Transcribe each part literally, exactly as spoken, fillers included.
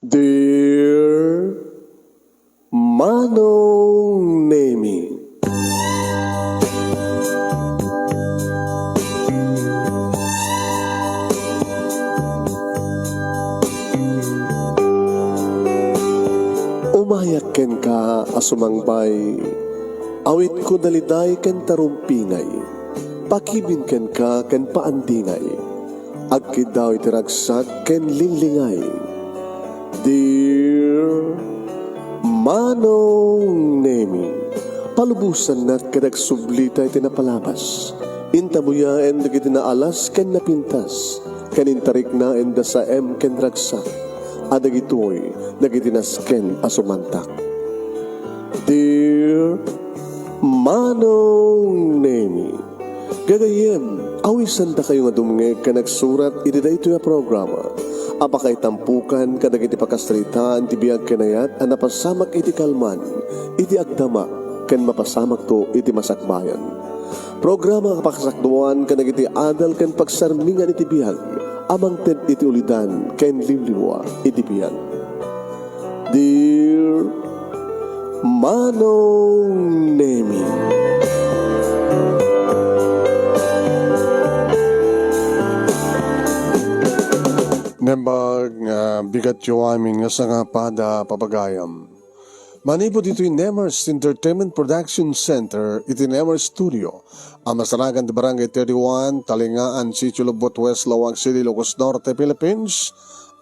Dear Manong Nemi. Umayak kenka a sumangbay, awitko daliday ken tarumpingay, pakibin kenka ken paandingay, agkiddaw iti ragsak ken linglingay. Dear Manong Nemi, palubosannak ket agsublita iti napalabas. Intabuyaen dagiti naalas ken napintas, ken intariknaen da saem ken ragsak, a dagitoy dagiti nasken a sumantak. Dear Manong Nemi, gagayyem, awisandakayo nga dumngeg ken agsurat iti daytoy a programa a pakaitampokan kadagiti pakasaritaan ti biag ken ayat a napasamak iti kalman, iti agdama, ken mapasamakto iti masakbayan. Programa a pakasakduan kadagiti adal ken pagsarmingan iti biag a mangted iti ulidan ken liwliwa iti biag. Dear Manong Nemi. Nembag nga bigatyo amin nga sangapada, papagayam. Manipud ditoy Nemers Entertainment Production Center iti Nemers Studio a masarakan ti Barangay thirty-one, Talingaan, Sitio Lubot, West Laoag City, Ilocos Norte, Philippines,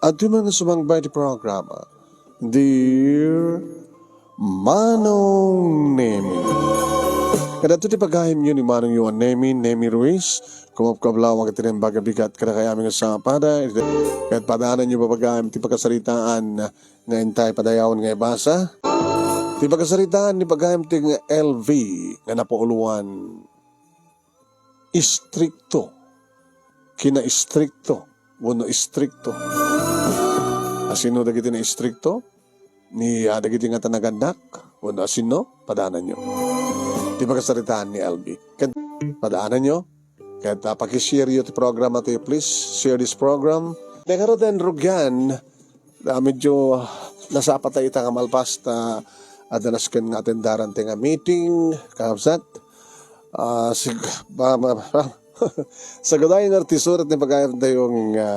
adtoy man nga sumangbay ti programa, Dear Manong Nemi. Kadagitoy ti pagayamyo ni Manongyo a Nemi, Nemi Ruiz, kumapkablaw iti naimbag a bigat kadakayo amin nga sangapada, ket padaananyo, papagayam, ti pakasaritaan nga intay padayawen nga ibasa. Ti pakasaritaan ni pagayam ti nga L V nga napauloan, istrikto, kinaistrikto, wenno istrikto. Asino dagiti naistrikto? Ni, ah, dagiti nga tanagannak, wenno asino? Padaananyo. Ti pakasaritaan ni L V. Ket padaananyo. Ket, ah, pakishare yo ti programa tayo, please. Share this program. Ngaruden, rugian, ah, medyo, ah, nasapa tayo ita nga malpas ta, ah, adda nasken nga atendaran tayo nga meeting, kakabsat. Ah, sig-, ba, ba, ba, sagadayo nga artisurat ni pagayam tayo nga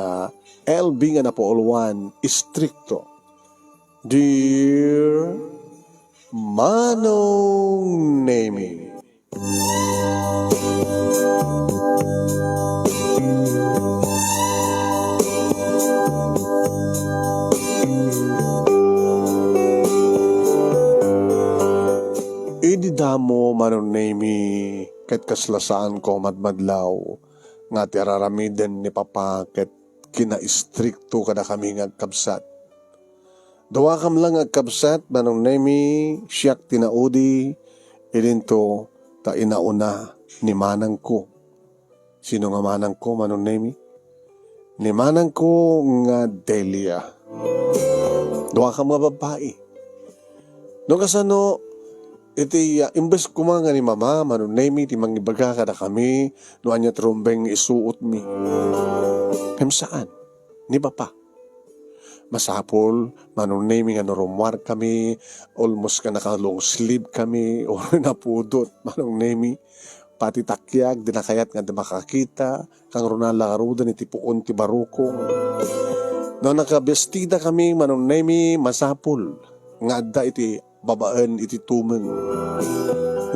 L V nga napauloan, istrikto. Dear Manong Nemi. Idi damo, Manong Nemi, ket kasla saanko madmadlaw nga ti ar-aramiden ni Papa ket kinaistrikto kadakami nga agkabsat. Duakam la nga agkabsat, Manong Nemi, siak ti naudi, idinto ta inauna ni manangko. Sino nga manangko, Manong Nemi? Ni manangko nga Delia. Duakam nga babbai. No kasano, iti, ah, imbes koma nga ni Mama, Manong Nemi, ti mangibaga kadakami no ania ti rumbeng nga isuotmi. Ngem saan, ni Papa. Masapul, Manong Nemi, nga no rummuarkami, almost nga naka-long sleeve kami, or napudot, Manong Nemi. Pati takiag, dina kayat nga adda makakita, kangrunaan la ngaruden iti puon ti barukong. No nakabestidakami, Manong Nemi, masapul nga adda iti babaen iti tumeng.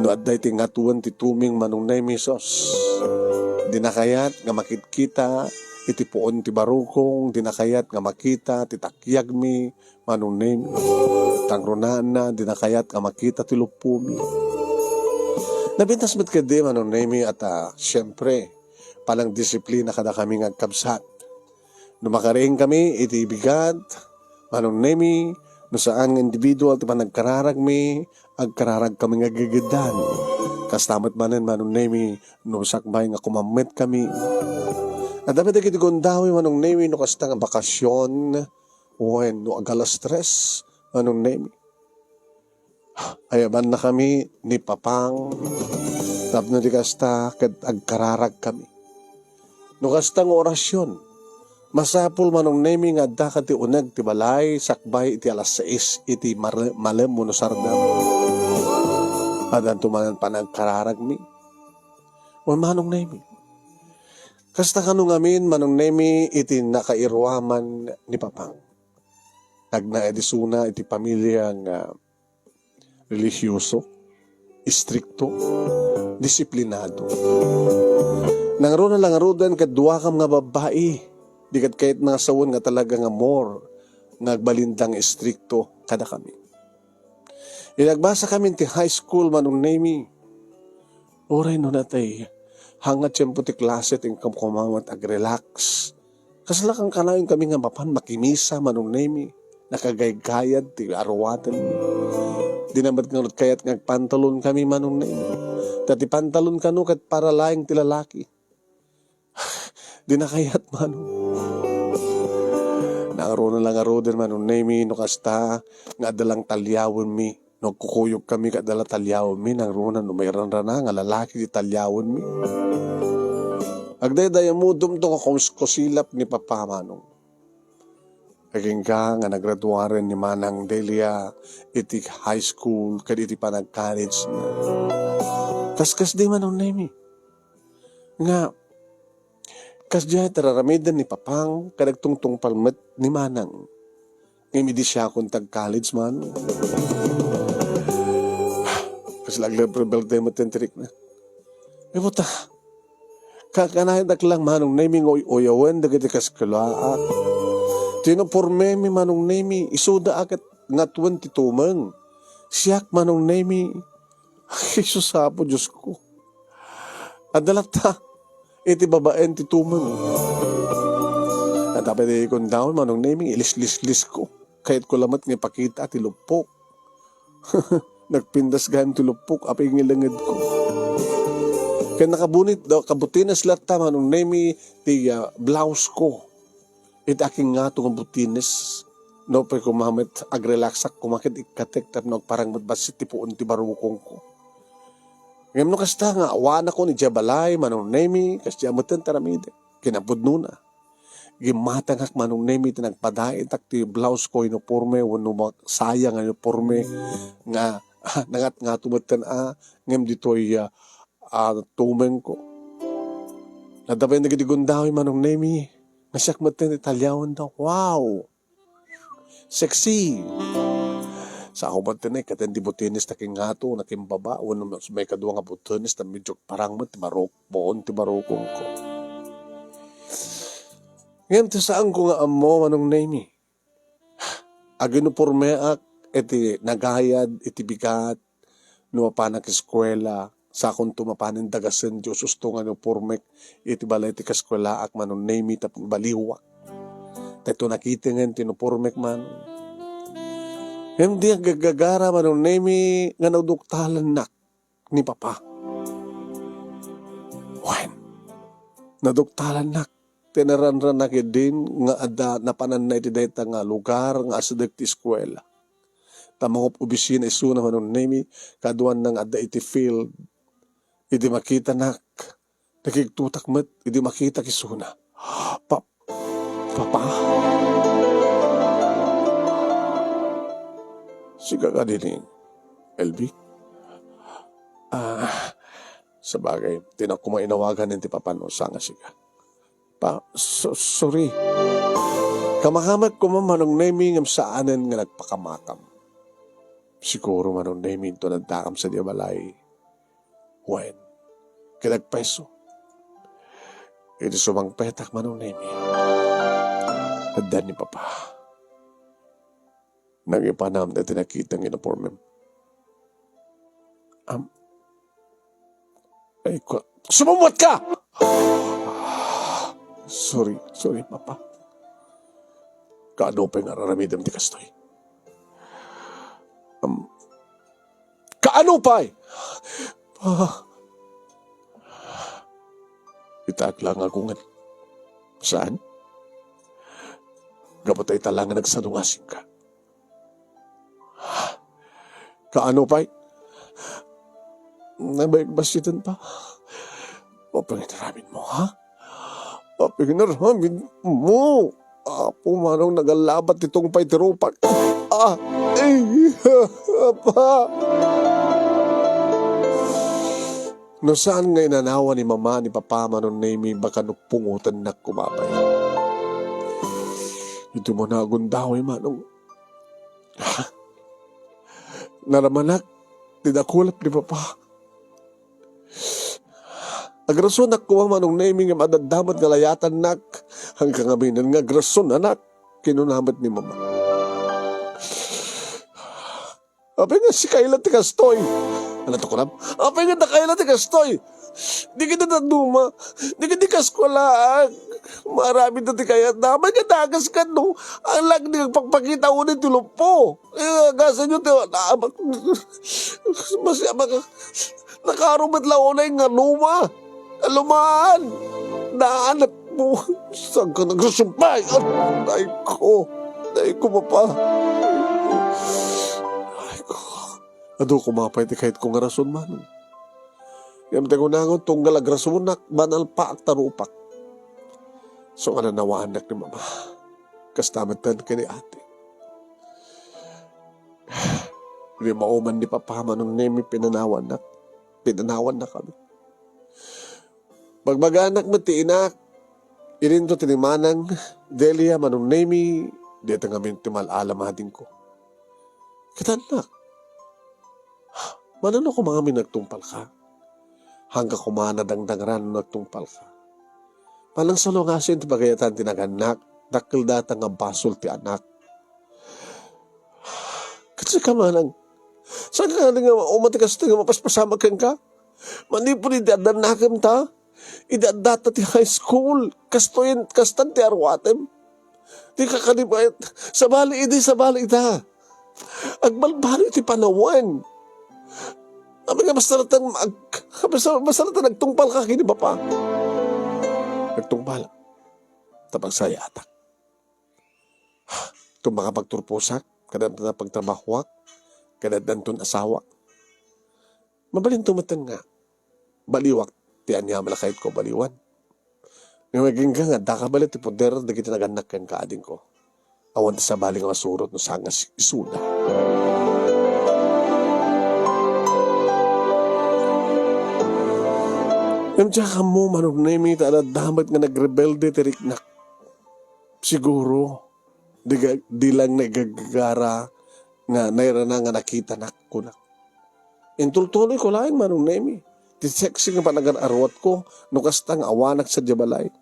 No adda iti ngatoen ti tumeng, Manong Nemi, sus, dina kayat nga makitkita iti puon ti barukong, dina kayat nga makita ti takiagmi, Manong Nemi. Kangrunaanna, dina kayat nga makita ti luppomi. Napintas met ketdi, Manong Nemi, a ta, siempre, panangdisiplina kadakami nga agkabsat. No makariing kami iti bigat, Manong Nemi, no saan nga individual ti panagkararagmi, agkararag kami nga gegeddan. Kasta met manen, Manong Nemi, no sakbay nga kumammet kami. Adda met dagiti gundaway, Manong Nemi, no kasta nga bakasion, wen no agalas tres, Manong Nemi. Ayabannakami ni Papang, tapno di kasta ket agkararagkami. No kasta nga orasion, Masapul, Manong Nemi, nga addaka ti uneg ti balay sakbay iti alas sais iti mare-, malem wenno sardam. Addanto manen panagkararagmi. Wen, Manong Nemi. Kasta kano ngamin, Manong Nemi, iti nakairuaman ni Papang. Nagna-, iti isuna iti pamilia nga relihiyoso, istrikto, disiplinado. Nangruna la ngaruden ket duakam nga babbai, di ket kayatna nga sawen nga talaga nga more nga agbalinda nga istrikto kadakami. Inagbasakami ti high school, Manong Nemi. Uray no natay, hanga tiempo ti klase ti inkamkamawat agrelax. Kasla kankanayon kami nga mapan makimisa, Manong Nemi. Nakagaygayad ti aruaten. Di na met ngarud kayat nga agpantalon kami, Manong Nemi. Ta ti pantalon kano ket para laeng ti lalaki. Di na kayat, Manong. Nangruna la ngaruden, Manong Nemi, no kasta nga adda lang taliawenmi. No agkukuyog kami ket adda la taliawenmi, nangruna no mairanrana nga lalaki ti taliawenmi. Agdaydayamudomto nga kus-, kusilap ni Papa, Manong. Agingga nga nagraduaren ni Manang Delia iti high school ken iti panag-college na. Kaskasdi, Manong Nemi. Nga, kasdiay ti raramiden ni Papang, ken agtungtungpal met ni Manang. Ngem idi siakon ti ag-college, Manong. Kasla agrebelde met ti rikna. E, puta. Kakanayon dak lang, Manong Nemi, nga uy-uyawen dagiti kaskuelaak. Ti unipormemi, Manong Nemi, isuda a ket ngatuen ti tumeng. Siak, Manong Nemi, ay, sus, Apo Diosko. Adda latta iti babaen ti tumeng. Adda pay di kundaon, Manong Nemi, ilislislisko. Kayatko lamet nga ipakita ti luppok. Nagpintas gayam ti luppok, apay nga ilengedko. Ken nakabunit, da-, kabutines latta, Manong Nemi, ti, ah, blouse ko. Iti akingngato nga butines. Nupay koma met agrelaxak koma ket ikkatek tapno agparang met bassit ti puon ti barukongko. Ngem no kasta nga awanakon idiay balay, Manong Nemi, kasdiay metten ti aramidek. Kinapudnona, gimmatangak, Manong Nemi, ti nagpadaitak ti blouse ko, uniporme, wenno ma-, saya nga uniporme nga nangatngato metten a, ngem ditoy, ah, ah, tumengko. Adda pay dagiti gundaway, Manong Nemi, nga siak metten ti taliawenda. Wow! Sexy! Sa ako met ti naikkaten ti butines ta kingngato, nakimbaba, wenno maikadua nga butines ta medyo parang met ti barok-, puon ti barukongko. Ngem ti saanko nga ammo, Manong Nemi, agunipormeak iti nagayad iti bigat, no mapanak eskuela, sakonto mapanen dagasen ti ususto nga unipormek iti balay ti kaskuelaak, Manong Nemi, tapno baliwak. Daytoy nakitengen ti unipormek, Manong. Ngem di aggagagara, Manong Nemi, nga naduktalannak ni Papa. Wen, naduktalannak. Ti naranranak idin nga adda napananna iti dayta nga lugar nga asideg ti eskuela. Ta mangup-obisina isuna, Manong Nemi, kaduanna nga adda iti field. Idi makitanak, nakigtutak met idi makitak isuna. Pa-, Papa? Sika kadi ni Elvi? Ah, sabagay, dinak koma inawagan ti papa no saan nga sika. Pa, so-, sorry. Kamakamek koma, Manong Nemi, ngem saanen nga nagpakamakam. Siguro, Manong Nemi, inton addakam sadiay balay. Wen, ket agpayso. Idi sumangpetak, Manong Nemi, adda ni Papa. Nangipanam dayta nakita nga uniformem. Am, ay, kwa-, sumungbatka! Sorry, sorry, Papa. Kaano pay nga ar-aramidem ti kastoy? Am, kaano pay? Pa, itaak la nga agungen. Saan? Gapu ta ita la nga nagsadungasingka. Kaano pay? Nabaybasiten pa. O, pangin aramidmo, ha? Apay nga inaramidmo? Apo Manong, nagalabat ti tungpay ti rupak. Ah, ay, apa. No saan nga inanawan ni Mama ni Papa, Manong Nemi, baka no pungotennak koma pay. Iti mo nagundaway, Manong. Naramanak ti nakulap ni Papa. Agrasunak koma, Manong Nemi, nga madaddamet nga layatannak. Hanggang aminen nga agrasunanak, kinuna met ni Mama. Apay nga sika la ti kastoy? Ania ti kunam? Apay nga daka la ti kastoy? Dagiti dadduma, dagiti kaskolaak, maaramidda ti kayatda. Apay nga dakes kano? Ang lagdi agpakpakita unay ti luppo. Eh, agasanyo ti, ah, mas, mas, nakaaro met la unay nga luma. Lumaan. Naanak mo. Saan ka nagsusumpay? Ay ko. Ay ko, Papa. Ay ko. Adu koma pay ti kayatko nga rason, Manong. Ngem ti kunangon, tunggal agrasunak, banalpaak ta rupak. So, nga nanawaannak ni Mama. Kasta metten ken ni Ate. Idi mauman ni Papa, Manong Nemi, pinanawannak. Pinanawannak kami. Bagbaganak met ti inak, idinto ti ni Manang Delia, Manong Nemi, dita ngamin ti mal-alam adingko. Ket annak, mano no koma ngamin nagtungpalka? Hangga koma nadangdangran no nagtungpalka. Manang salungasem ti pagayatan ti nagannak, dakkel dayta nga basol ti anak. Ket sika, Manang, saan ka nga umati kastoy nga mapaspasamak kenka? Manipud idi adda nakemta, idi addata ti high school, kastoyen, kastan ti aruatem. Di ka kadi bayat. Sabali idi, sabali ita. Agbalbaliw ti panawen. Apay nga basta latta ag-, basta, basta latta nagtungpalka ken ni Papa. Nagtungpal. Ta pagsayaatak. Ket makapagturposak, ket adda pagtrabahoak, ket addanton asawak. Mabalinto metten nga baliwak ti aniaman a kayatko baliwan. Ngem agingga nga addaka bali ti poder dagiti nagannak kenka, adingko. Awan ti sabali nga masurot no saan nga si-, isuna. Ngem diak ammo, Manong Nemi, ta adda met nga nagrebelde ti riknak. Siguro, di ga-, di lang nagagara nga nairana nga nakitanak, kunak. Intultuloyko laeng, Manong Nemi, ti sexy nga panagar-aruatko no kasta nga awanak sadiay balay.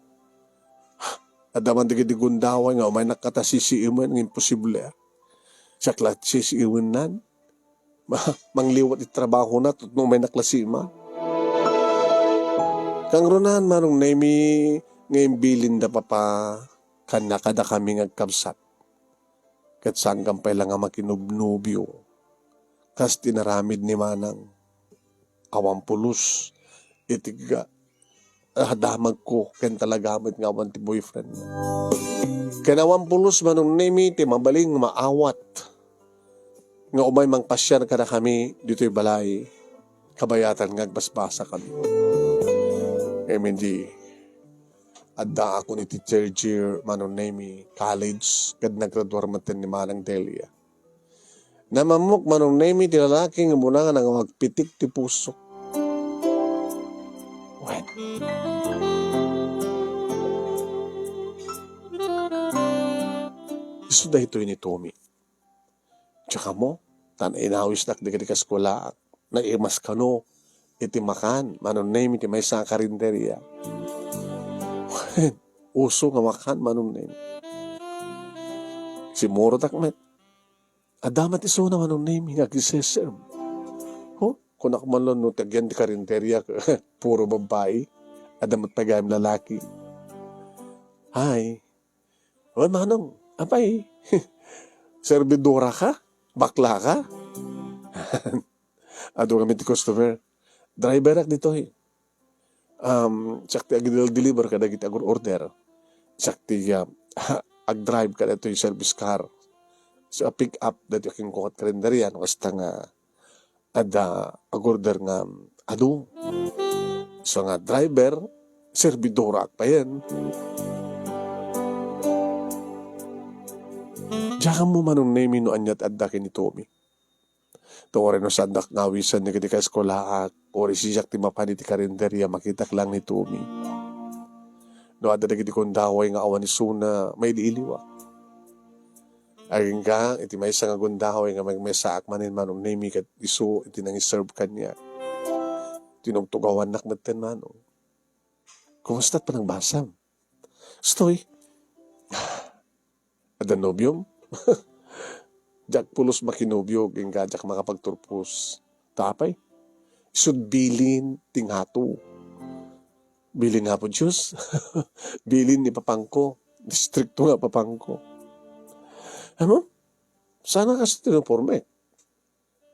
Adda man dagiti gundaway nga umaynak kata sisiimen nga imposible, a. Siak la sisiimennan. Ma-, mangliwat iti trabahona, tapno umaynak la sima. Kangrunaan, Manong Nemi, nga imbilinda, Papa, kaniak kadakami nga agkabsat. Ket saan pay la nga makinubnubio. Kas ti inaramid ni Manang. Awan pulos iti ga-, ah, damagko ken talaga met nga awan ti boyfriend. Ken awan pulos, Manong Nemi, ti mabalin nga maawat nga umay mangpasiar kadakami ditoy balay, kabayatan nga agbasbasakami. Ngem idi addaakon iti third year, Manong Nemi, college, ket nagraduar metten ni Manang Delia. Namammok, Manong Nemi, ti lalaki nga umuna nga nangawagpitik ti pusok. Wen. Isu daytoy ni Tommy. Diak ammo, ta inawisnak dagiti kaskolaak. Naimas kano iti makan, Manong Nemi, ti maysa a karinderia. Wen, uso nga makan, Manong Nemi. Simmurotak met. Adda met isuna, Manong Nemi, nga agiserbi. Ho? Kunak man lang no ti agyan ti karinderia, puro babbai. Adda met pay gayam lalaki. Hi. Wen, Manong, apay? Servidora ka? Bakla ka? Adu kami ti customer. Driverak ditoy. Um, siak ti agdel-deliver kadagiti agur-order. Siak ti, ah, agdrive kadagitoy service car. So, a pick up dagiti kinkuat karinderia, no, kasta nga adda agorder nga adu. So nga driver, serbidorak payen. Diak ammo, Manong Nemi, no ania ti adda ken ni Tommy. Turay no saandak nga awisan dagiti kaeskulaak, uray siak ti mapan iti karinderya, makitak lang ni Tommy. No adda dagiti gundaway nga awan isuna, mailiiliwak. Agingga iti maysa nga gundaway nga maymaysaak manen, Manong Nemi, ket isu iti nangiserve kaniak. Tinugtugawannak metten, Manong. Kumusta ti panagbasam? Stoy, adda nobiom? Diak pulos makinobio, agingga diak makapagturpos. Ta apay? Isut' bilin ti ngato. Bilin nga po Diyos. Bilin ni papangko. Distrikto nga papangko. Ano? Sana kasi tinopormek.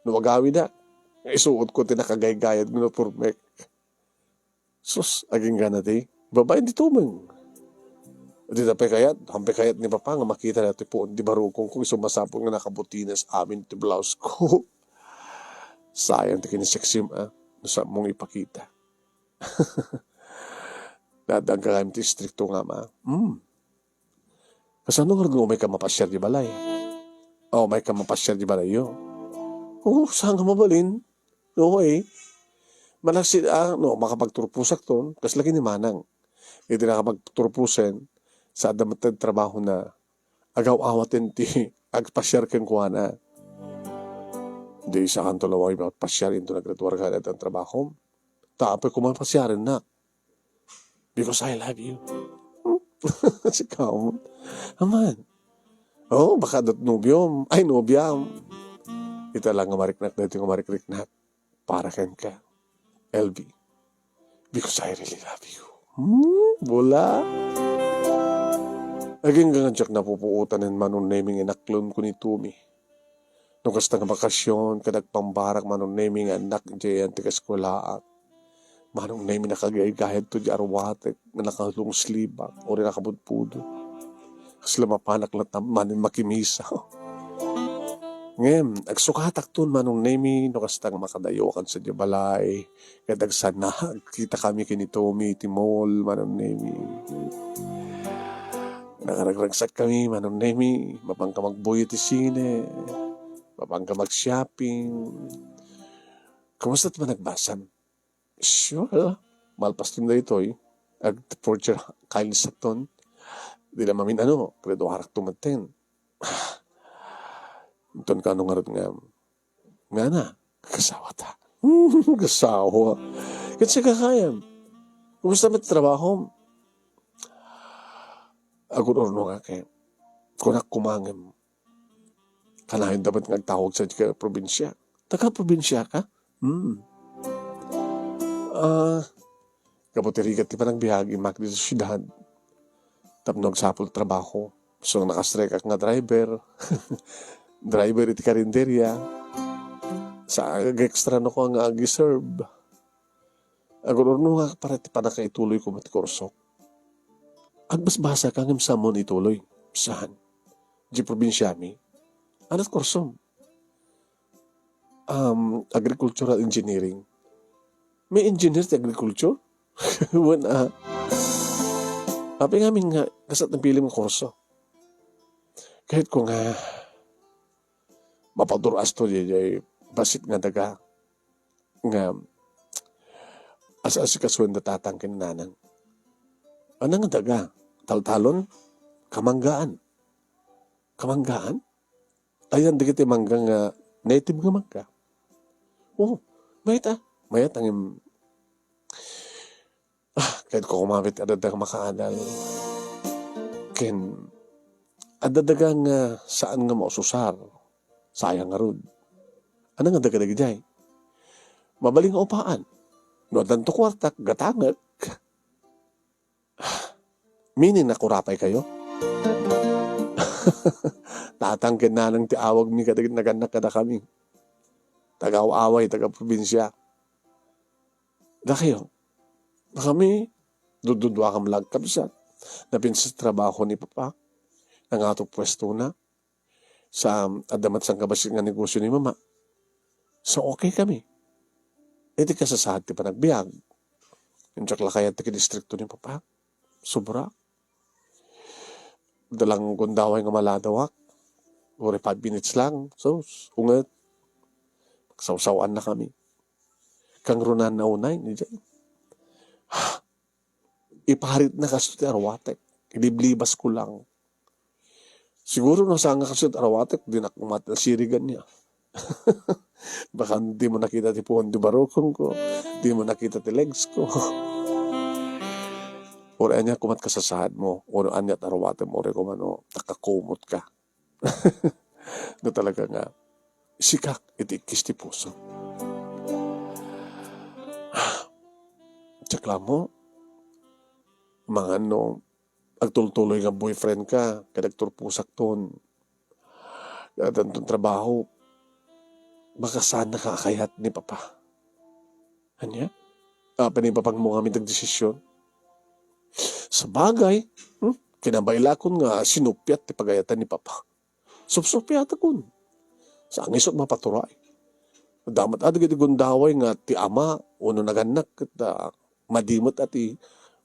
No agawidak, isuot ko ti nakagaygayad nga uniformek. Sus, agingga na ti babaen ti tumeng. Di ta pay kayat, hampay kayat ni Papa nga makita na ti puon ti barukong ko, isu masapul nga nakabutinas amin ti blouse ko. Sayang ti kiniseksim, ah, no saan mong ipakita. Dadaan ka kayam ti istrikto nga ama. Hmm. Kasano nga umayka mapasiar di balay? O, umayka mapasiar di balayyo? Oo, saan nga mabalin? Oo, eh. Malaksid, ah, no, makapagturposak ton, kasla ken ni Manang. Iti nakapagturposen, sa adda met ti trabaho na, agaw-awaten ti agpasiar kenkuana. Di saanto lawa nga agpasiar inton nagretuar ka adda trabahom. Ta apay koma pasiarennak. Because I love you. Sika mo. Aman. Oh, baka dat nobiom. Ay, nobiam. Ita lang nga mariknak daytoy nga marikriknak. Para kenka. L B. Because I really love you. Hmm, bula. Agingga nga diak napupuotan ni Manong Neming inaklon ko ni Tommy. No kasta nga bakasyon, ket agpambarak Manong Nemi nga annak idiay ti kaeskulaak. Manong Nemi, nakagaygayad to di arwatek nga naka-long sleeve-ak, uray nakapudpudot. Kasla mapanak latta manen makimisa. Ngem, agsukatak ton Manong Nemi, no kasta nga makadayokan sadiay balay, ket agsanna, agkita kami ken ni Tommy iti mall, Manong Nemi. Nakaragragsak kami, Manong Nemi, mapanka magbuy iti sine, mapanka mag-shopping. Kumusta ti panagbasam? Sure, malpas ton daytoy, ag-fourth year college-ak ton. Di la mamin-ano, graduarak to metten. Inton kano ngarud nga, ngana, kasawata. Kasawa. Ket sika kayam. Kumusta met trabahom? Agur-urno nga kay, kunak koma ngem, kanayon da met nga agtawag sadiay nga probinsia. Taga probinsia ka? Hmm. Ah, gapu ti rigat ti panagbiag, immak ditoy siudad. Tapno agsapul trabaho. So, nakastrike ak nga driver. Driver iti karinderya. Sa ag-extra no ko nga ag-serve. Agur-urno nga para ti pannakaituloy ko met ti kursok. Agbasbasa ka ngem saan mo ituloy? Saan? Di probinsiami? Anat kursom? Um, agricultural engineering. May engineer ti agriculture? Wen, ah, apay ngamin nga, kasat napilim nga kurso. Kahit ko nga, mapaduras to, di, di, basit nga daga. Nga, as-, asikasoen da tatang ken nanang. Anang daga? Taltalon? Kamanggaan. Kamanggaan? Ayan, dagiti mangga nga native nga mangga. Oh, mayat, ah. Mayat ang im-, ah, kahit ko kumapit, adda daga makaadal. Ken, adda daga nga saan nga maususar. Sayang ngarud. Ano nga daga dagidiay? Mabalin nga upaan. No, addanto kuartak, gatangek. Meaning, nakurapay kayo? Tatang ken nanang ti awagmi kadagiti nagannak kadakami. Taga-aw-away, taga-probinsia. Dakayo, dakami, dududuakam la agkabsat. Napinsa ti trabaho ni Papa. Nangato puestona. Sa, adda met sangkabassit nga negosyo ni Mama. So, okay kami. Iti kasasaad ti panagbiag. Injak la kayat ti distrikto ni Papa. Sobra. Dalang gundaway nga maladawak. Uray five minutes lang. So, unget. Magsawsawan na kami. Kangrunan na unay, ni Jay. Iparitna kasto ti arwatek. Iliblibas ko lang. Siguro no saan nga kasto ti arwatek, dinak umat nasirigan niya. Baka di mo nakita ti puon ti barukong ko, di mo nakita ti legs ko. Uray ania kumat kasasaad mo, uray ania ti arwatem, uray kumano, nakakumot ka. No talaga nga, sikak iti ikkis ti puso. Check lang mo, mangan no, agtultuloy nga boyfriend ka, ket agturposak ton. Ket addanton trabaho, baka saan na kakayat ni Papa. Ania? Apay ni Papang mo nga amin dagdesisyon? Sabagay, hmm? Kinabaylakon nga sinupiat ti pagayatan ni Papa. Supsupiatakon. Sa angisot mapaturay. Damat a dagiti gundaway nga ti ama, uno nagannak, ket, ah, madimet a ti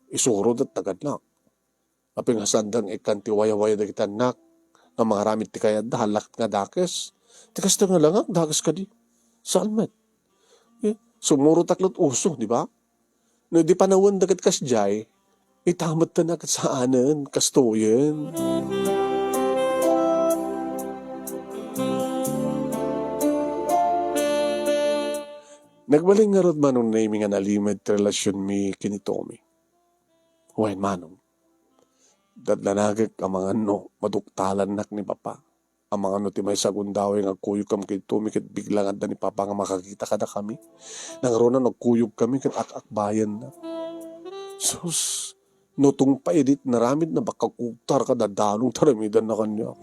isuro dat nagannak. Apay nga saan dang ikkan ti wayawaya dagiti annak nga mangaramid ti kayatda, halak nga dakes. Ti kasta nga langak, dakes kadi. Saan met? Eh, sumurotak lat uso, di ba? No, di panawen dagiti kasdiay, ita met ta nakat saanen, kastoyen. Nagbalin ngarud, Manong Nemy, nga nalimed ti relasionmi ken ni Tommy. Wen, Manong. Dadlanagek amangan no maduktalannak ni Papa. Amangan no ti maysa a gundaway nga agkuyogkami ken ni Tommy ket bigla nga adda ni Papa nga makakita kadakami. Nangruna no agkuyogkami ket ak-akbayanna. Sus, no tungpay idi naramidna, baka kutar ka dadalong taramidanna kaniak.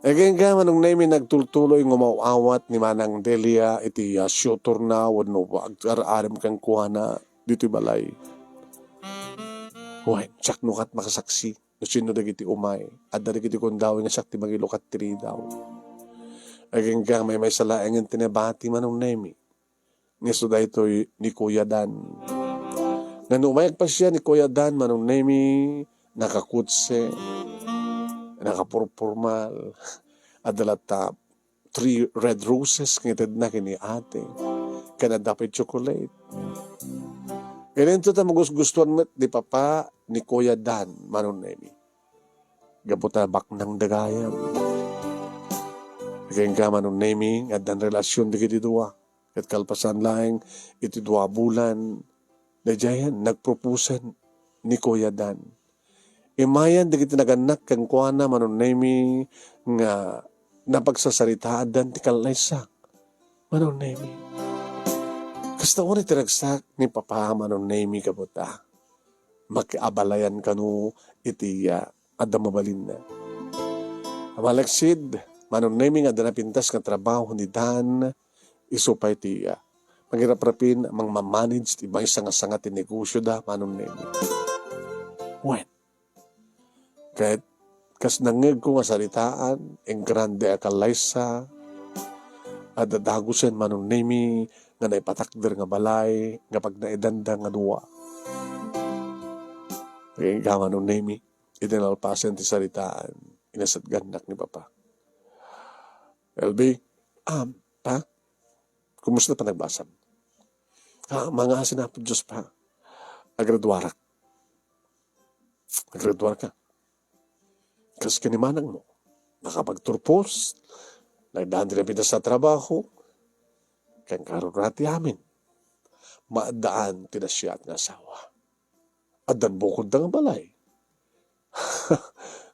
Ket kenka, Manong Nemy, nagtultuloy nga umaw-awat ni Manang Delia iti, ah, suitorna wenno agar-arem kenkuana ditoy balay. Wen, siak no ket makasaksi no sino dagiti umay. Adda dagiti gundaway nga siak ti mangilukat ti ridaw. Agingga, maymaysa laengen ti nabati, Manong Nemy. Nga isu daytoy ni Kuya Dan. Nga no umay agpasiar ni Kuya Dan, Manong Nemy, nakakutse, nakapurpormal, adda latta three red roses nga itedna ken ni ate, ken adda pay chocolate. Ket inton ta magusgustuan met ni Papa ni Kuya Dan, Manong Nemy. Gapu ta baknang da gayam. Ket kenka, Manong Nemy, nga addan relasion dagiti dua. Ket kalpasan laeng iti dua a bulan, daydiayen nagproposen ni Kuya Dan. Immayen dagiti nagannak kenkuana, Manong Nemy, nga napagsasaritaandan ti kallaysa, Manong Nemy. Kasta unay ti ragsak ni Papa, Manong Nemy, gapu ta makiabalayan kano iti, ah, adda mabalinna. Malaksid, Manong Nemy, nga adda napintas nga trabaho ni Dan, isu pay ti, ah, mangiraprapin a mangmamanage ti maysa nga sanga ti negosioda, Manong Nemy. Wen, ket kas nangngegko nga saritaan, engrande a kallaysa, adda dagusen, Manong Nemy, nga naipatakder nga balay nga pagnaedanda nga dua. Ket kenka, Manong Nemy, iti nalpasen ti saritaan, inasatgannak ni Papa. L B, um, Pa, kumusta panagbasam? Ah, mangngaasin, Apo Dios, Pa. Agraduarak. Agraduar ka. Kas ken ni manangmo, nakapagturpos, nagdaan ti napintas a trabaho, ken karon ti amin, maaddaan ti nasayaat nga asawa. Addan bukodda nga balay.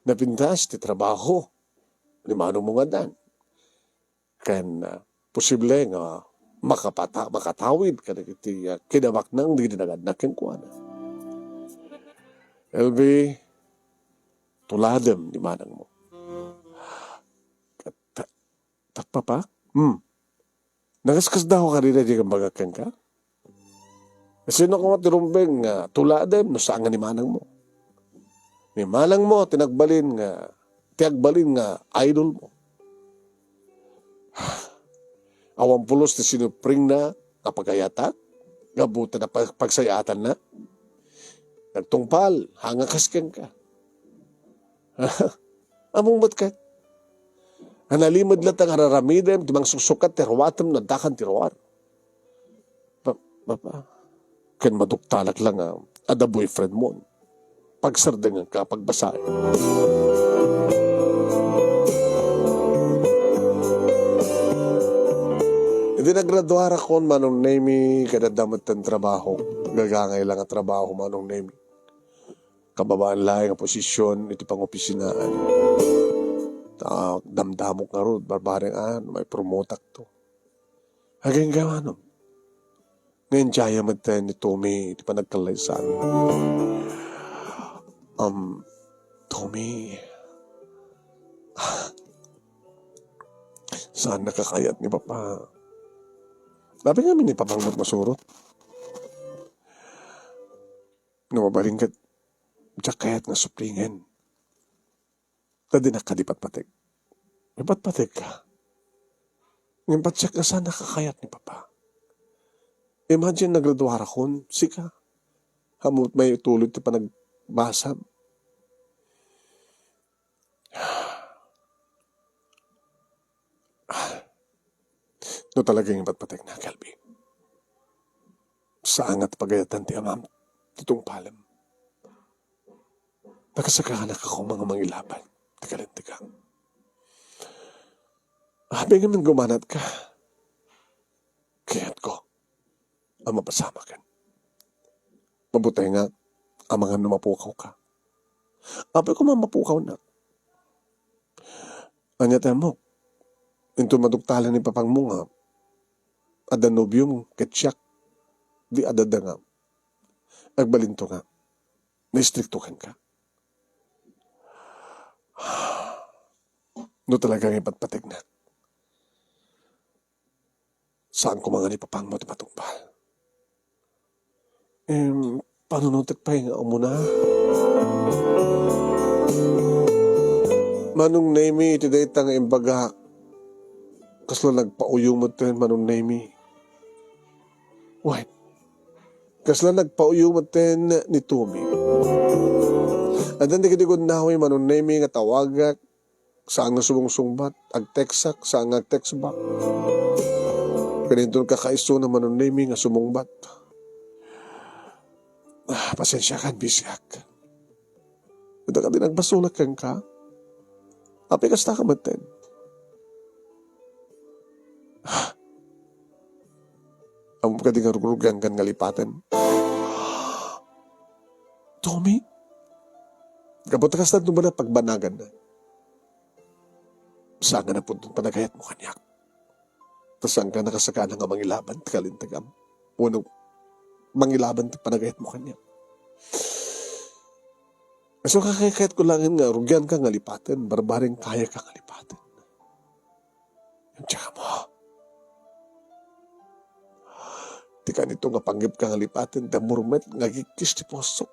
Napintas ti trabaho ni manongmo nga Dan. Ken, ah, posible nga makapata-, makatawid kadagiti, ah, kinabaknang dagiti nagannak kenkuana. L B, tuladem ni manangmo. Ta-, ta-, Papa? Hmm. Nakaskasdaaw kadi daydi nga imbagak kenka? Sino koma ti rumbeng nga tuladem no saan nga ni manangmo? Ni manangmo ti nagbalin nga, ti agbalin nga idol mo. Awan pulos ti sinupringna nga pagayatak? Gapu ta napag-, pagsayaatanna. Nagtungpal, hangakas kenka. Ammom met ket. Nalimed latta nga ar-aramidem, ti mangsuksukat ti ruatem, no addakan ti ruar. Pa-, papa, ken maduktalak la nga adda boyfriend mo. Pagsardengenka, pagbasaem. Idi nagraduarakon, Manong Nemy, ket adda met ti trabaho. Gagangay la nga trabaho, Manong Nemy. Kababaan laeng nga posisyon iti pangopisinaan. Ta, damdamok ngarud, barbareng, a, no maipromotakto. Agingga manen. Nga enjoy met ni Tommy iti panagkallaysami. Um, Tommy, saan nakakayat ni Papa? Apay ngamin ni Papang met masurot? No mabalin ket, diak kayat nga supplingen. Ta dinak kadi patpateg. Ipatpategka. Ngem patiek nga saan nakakayat ni Papa. Imagine, nagraduarakon, sika. Ammom met maituloy ti panagbasam. No talaga nga ipatpategna, Kelby, saan nga pagayatan ti amam ti tungpalem. Nakasakaanak a koma nga mangilaban ti kalintegan. Apay ngamin gumanatka? Kayatko a mapasamaken. Mabutingak amangan no mapukawka. Apay koma mapukawnak. Ania ti ammok? Inton maduktalan ni Papangmo nga adda nobiom ket siak, di adda nga agbalinto nga naistrikto kenka. No talaga nga ipatpategnak, saan koma nga ni Papangmo ti matungpal. Em, panunotek pay nga umuna. Manong Nemy, iti dayta nga imbagak, kasla nagpauyo metten, Manong Nemy. Wen, kasla nagpauyo metten ni Tommy. Addan dagiti gundaway, Manong Nemy, nga tawagak, saan nga sumungsungbat, agteksak, saan nga agteksbak. Ken inton kakaisuna, Manong Nemy, nga sumungbat. Ah, pasensiakan, bisiak. Adda kadi nagbasolak kenka? Apay kasta ka metten? Ah, ammom kadi nga rugrugiankan nga lipaten? Tommy? Gapu ta kasta, no ba, pagbanaganna. Saan nga napudno ti panagayatmo kaniak. Ta saan ka nakasakana nga mangilaban ti kalintegam. Wenno mangilaban ti panagayatmo kaniak. Isu, kakayatko laengen nga rugianka nga lipaten, barbareng kayaka nga lipaten. Diak ammo. Ti kanito nga panggepka nga lipaten, ti ammom met nga agikkis ti pusok.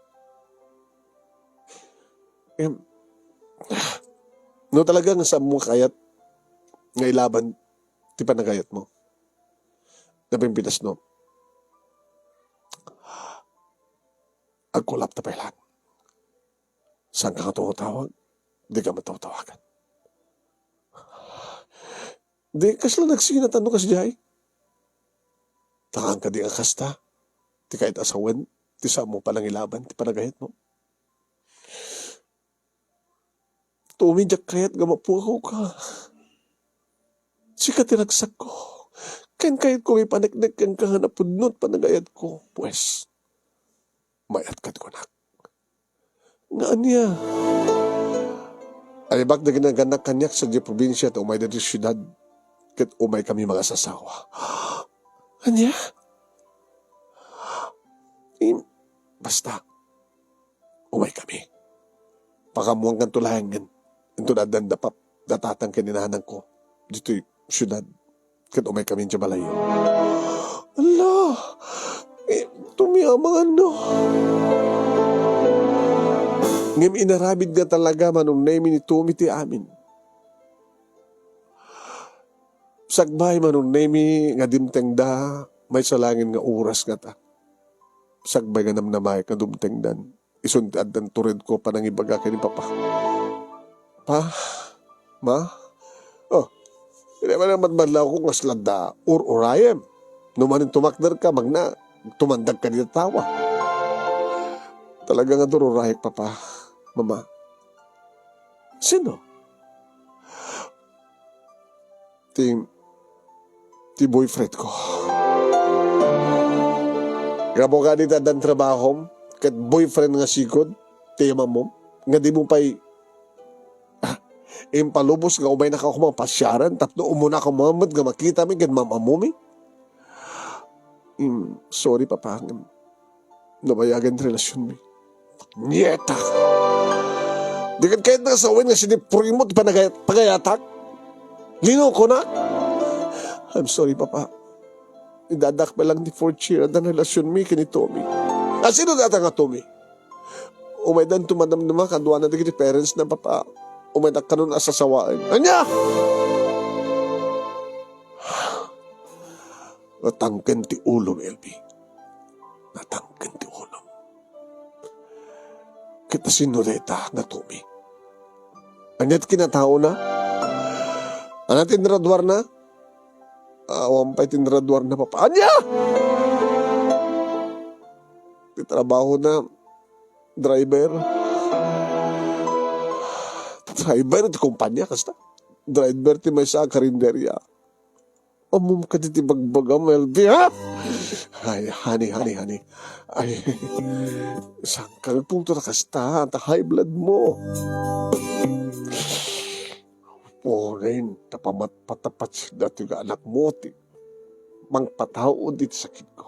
Em, no talaga nga saanmo kayat nga ilaban ti panagayatmo, napimpitasno, agkulapta pay laeng. Saan ka nga tumawtawag? Di ka matawtawagan. Di kasla nagsinatan no kasdiay? Takan ka di nga kasta ti kayat a sawen ti saanmo panangilaban ti panagayatmo. Tommy, diak kayat nga mapukaw ka. Sika ti ragsakko. Ken kayatko nga ipaneknek kenka nga napudno ti panagayatko. Pues, mayat kad kunak. Nga ania? Ay, bak, dagiti nagganak kaniak sadiay probinsia ta umay ditoy siudad. Ket umaykami mangasasawa. Ania? Im-, basta, umaykami. Pakaammoankanto laengen inton addan da pap-, da tatang ken ni nanangko ditoy siudad. Ket umaykami idiay balayyo. Ala! Eh, Tommy, amangan no. Ngem inaramid nga talaga, Manong Nemy, ni Tommy ti amin. Sakbay, Manong Nemy, nga dimtengda, maysa laengen nga oras ngata. Sakbay nga namnamaek nga dumtengdan, isun ti addan turedko a panangibaga ken ni Papa. Pa, Ma, oh, idi man madmadlawko nga sladda ur-urayem. No manen tumakderka, magna, tumandagka dita tawa. Talaga nga dururayek, Papa, Mama. Sino? Ti, ti boyfriend ko. Gapu kadi ta addan trabahom, ket boyfriend nga sigud, ti amamom, nga di mo pay, ah, impalubos nga umaynaka koma pasiaran, tapno umunaka met nga makitami ken mamamomi? Mm, sorry, Papa, ngem nabayagen ti relasionmi. Nieta! Di ket kayat nga sawen nga sinipurimo ti panagayat-, pagayatak? Linukonak? I'm sorry, Papa. Idadaak pa lang ti fourth year addan relasionmi ken ni Tommy. A, sino dayta nga Tommy? Umaydanto madamdama kaduana dagiti parents na, Papa. Umaydak kanon a sasawaen. Ania? Natangken ti ulom, L B. Natangken ti ulom. Ket sino dayta nga Tommy? Ania ti kinataona? Ania ti inraduarna? Awan pay ti inraduarna, Papa. Ania? Ti trabahona, driver. Driver ti kumpanya, kasta. Driver ti maysa a karinderya. Ammom kadi ti bagbagam, L B, ha? Ay, honey, honey, honey. Ay, saan ka nagpunto na kasta? Anta high blood mo. Purin, tapamat-patapat dati nga anak mo, ti mangpataud iti sakitko.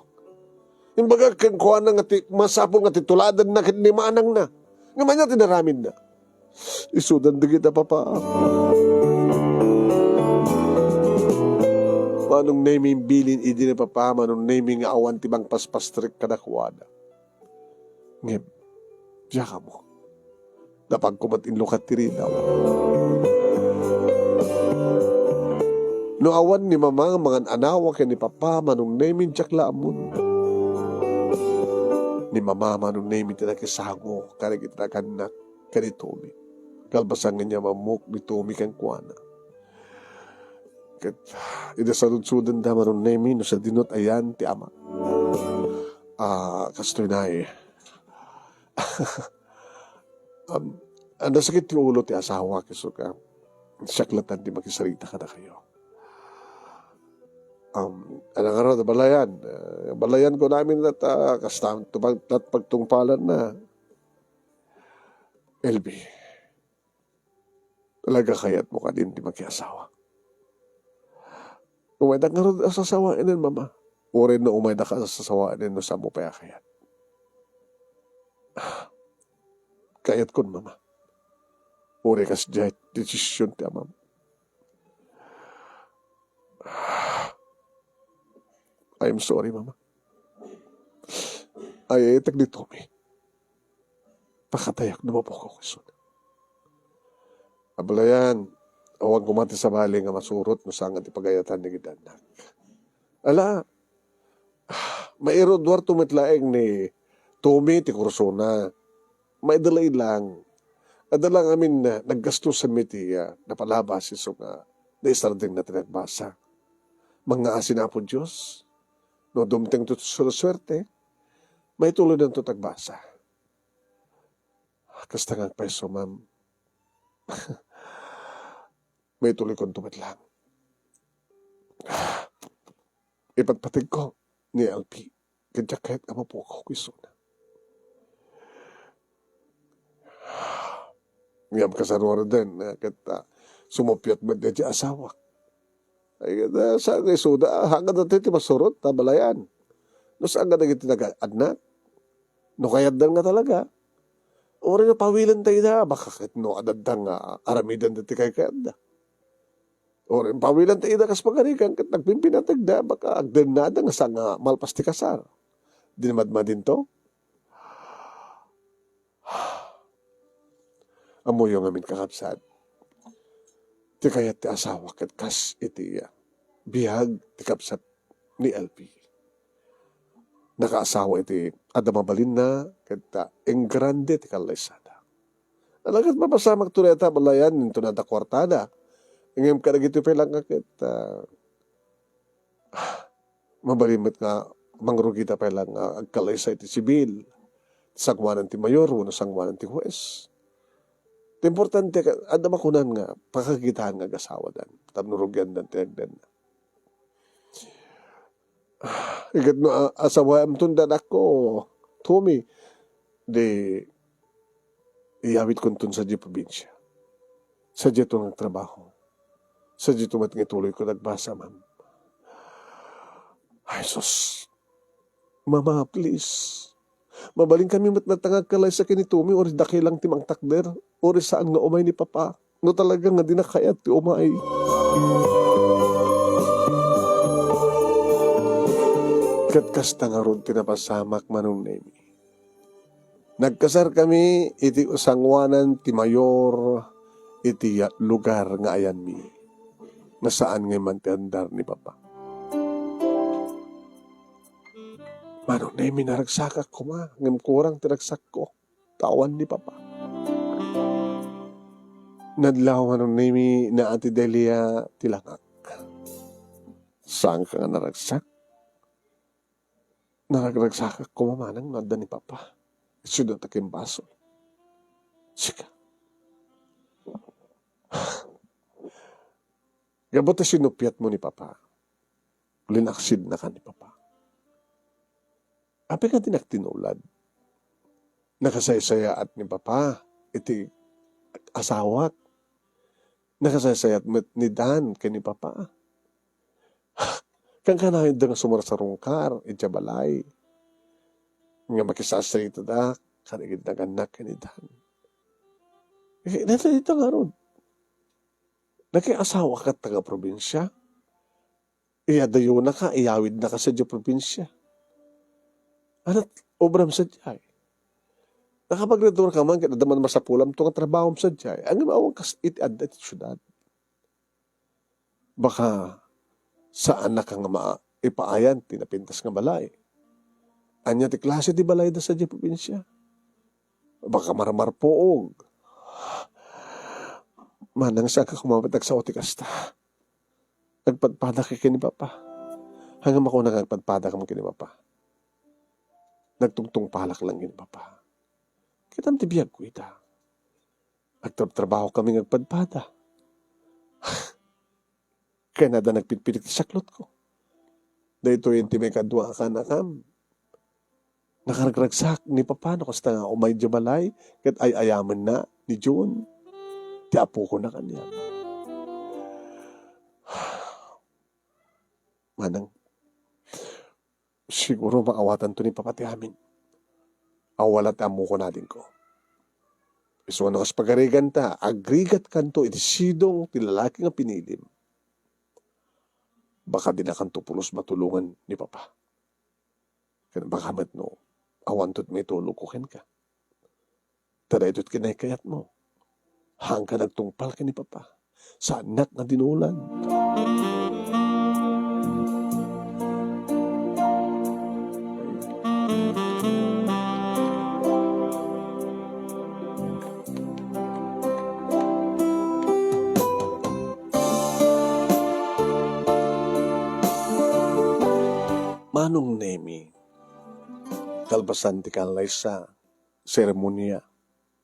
Imbaga kenkuana nga ti masapul nga ti tuladanna ken ni manangna. Ngem ania ti naramidna? Isudan dagita, Papa. Manong Nemi bilin idi ni Papa, Manong Nemi nga awan ti mangpaspastrik kadakuada. Ngem, diak ammo. Napagko met inlukat ti ridaw. No awan ni Mama nga mangan-anawa ken ni Papa, Manong Nemi, diak la ammon. Ni Mama, Manong Nemi, ti nakisango kadagiti nagannak ken ni Tommy. Kalpasan nga ni ammok ni Tommy kenkuana. Ket idi saludsodenda, Manong Nemi, no sadino ti ayan ti ama. Ah, kastoy nay. Um, nasakit ti ulo ti asawa, isu ka, siak latta ti makisarita kadakayo. Um, ania ngarud, abalayan. Eh, abalayan ko namin ta, kasta, tupag-, tat-, pagtungpalan na. L B, talaga kayatmo kadin ti makiasawa? Umaydak ngarud a sasawaen, Mama. Uray no umaydak a sasawaen no saanmo pay a kayat. Kayatkon, Mama. Uray kasdiay ti desisyon ti amam. I'm sorry, Mama. Ay, ay, tagdi Tommy. Pakatayak no mapukaw isuna. Abalayan, awan koma ti sabali nga masurot no saan nga ti pagayatan dagiti annak. Ala, mairuduarto met laeng ni Tommy ti kursona. Maidalay lang. Adda lang amin na naggastusanmi ti, ah, napalabas isu nga naisardengna ti nagbasa. Mangngaasin Apo Dios, no dumtengto ti suerte, maituloydanto ti agbasa. Kasta nga agpayso, ma'am. Maituloykonto met lang. Ipatpategko ni L P, ket diak kayat nga mapukaw isuna. Ngem kasano ngaruden, ah, ket, ah, sumuppiat met daydi asawak. Ay, ket, ah, saan nga isuda, ah, hanggan daytoy ti masurot, ta balayan. No saan nga dagiti nagaannak, no kayatdan nga talaga, uray no pawilenta ida, baka ket no adda nga aramiden daytoy kaykayatda. Uray pawilenta ida kas pagarigan ket nagpimpinategda, baka agdennada nga saan nga malpas ti kasar. Di madmadinto? Ammoyo ngamin, kakabsat, ti kayat ti asawa ket kas iti, ah, biag ti kabsat ni L P. nakaasawa iti adda mabalinna, ket, ah, engrande ti kallaysada. Alagad mapasamakto dayta balayan, inton adda kuartada. Ngem kadagitoy pay laeng ket, ah, mabalin met nga mangrugida pay laeng nga agkalaysa iti sibil, sangoanan ti mayor wenno sangoanan ti huwes. Ti importante, adda makunan nga pakakitaan nga agasawadan tapno rugiandan ti agdenna. Iket no, a-, asawaemton, anakko, Tommy, di iyawidkonton sadiay probinsia. Sadiay to nga agtrabaho. Sadiay to met nga ituloyko nga agbasa, ma'am. Ay, sus. Mama, please. Mabalinkami met latta nga agkalaysa ken ni Tommy, uray dakay lang ti mangtakder, uray saan nga umay ni Papa. No talaga nga dina kayat ti umay. Ket kasta ngarud ti napasamak, Manong Nemi. Nagkasarkami iti sangoanan ti mayor iti lugar nga ayanmi, nga saan nga imman ti andar ni Papa. Manong Nemi, naragsakak koma, ngem kurang ti ragsakko, ta awan ni Papa. Nadlaw, Manong Nemi, ni Ate Delia ti langak. Saanka nga naragsak? Naragragsakak koma, Manang, no adda ni Papa. Isu dayta ken basol. Sika. Gapu ta sinupiatmo ni Papa, linaksidnaka ni Papa. Apay nga dinak tinulad? Nakasaysayaat ni Papa iti asawak. Nakasaysayaat met ni Dan ken ni Papa. Kankanayon da nga sumarsarungkar idiay balay. Nga makisasaritada kadagiti nagannak ken ni Dan. Eh, dayta, dayta ngarud. Nakiasawa ka taga probinsia? Iyadayonaka, iyawidnaka sadiay probinsia. Ania ti obram sadiay? Nakapagradura ka man, ket adda man masapulamto nga trabahom sadiay. Ngem awan kas iti adda iti siudad. Baka saannaka nga ma-, ipaayan ti napintas nga balay. Ania ti klase ti balayda sadiay probinsia? Baka marmarpuog. Manang, saanka koma met agsao ti kasta? Agpadpadaka ken ni Papa. Ania makuna nga agpadpadakam ken ni Papa? Nagtungtungpalak lang ken ni Papa. Kitam ti biagko ita. Agtrabtrabahokami nga agpadpada. Ken adda nagpitpitik ti saklotko. Daytoy ti maikadua a kaanakam. Nakaragragsak ni Papa no kasta nga umay idiay balay ket ay-ayamenna ni June ti apokona kaniak. Manang, siguro maawatanto ni Papa ti amin. Awan la ti ammok, adingko. Isu no kas pagariganta, agrigatkanto iti sidong ti lalaki nga pinilim. Baka dinakanto pulos matulongan ni Papa. Ken baka met no, awanto ti maitulogko kenka. Ta daytoy ti kinaykayatmo. Haanka nagtungpal ken ni Papa. Saannak nga dinulan. Manong Nemi, kalpasan ti kallaysa, seremonia,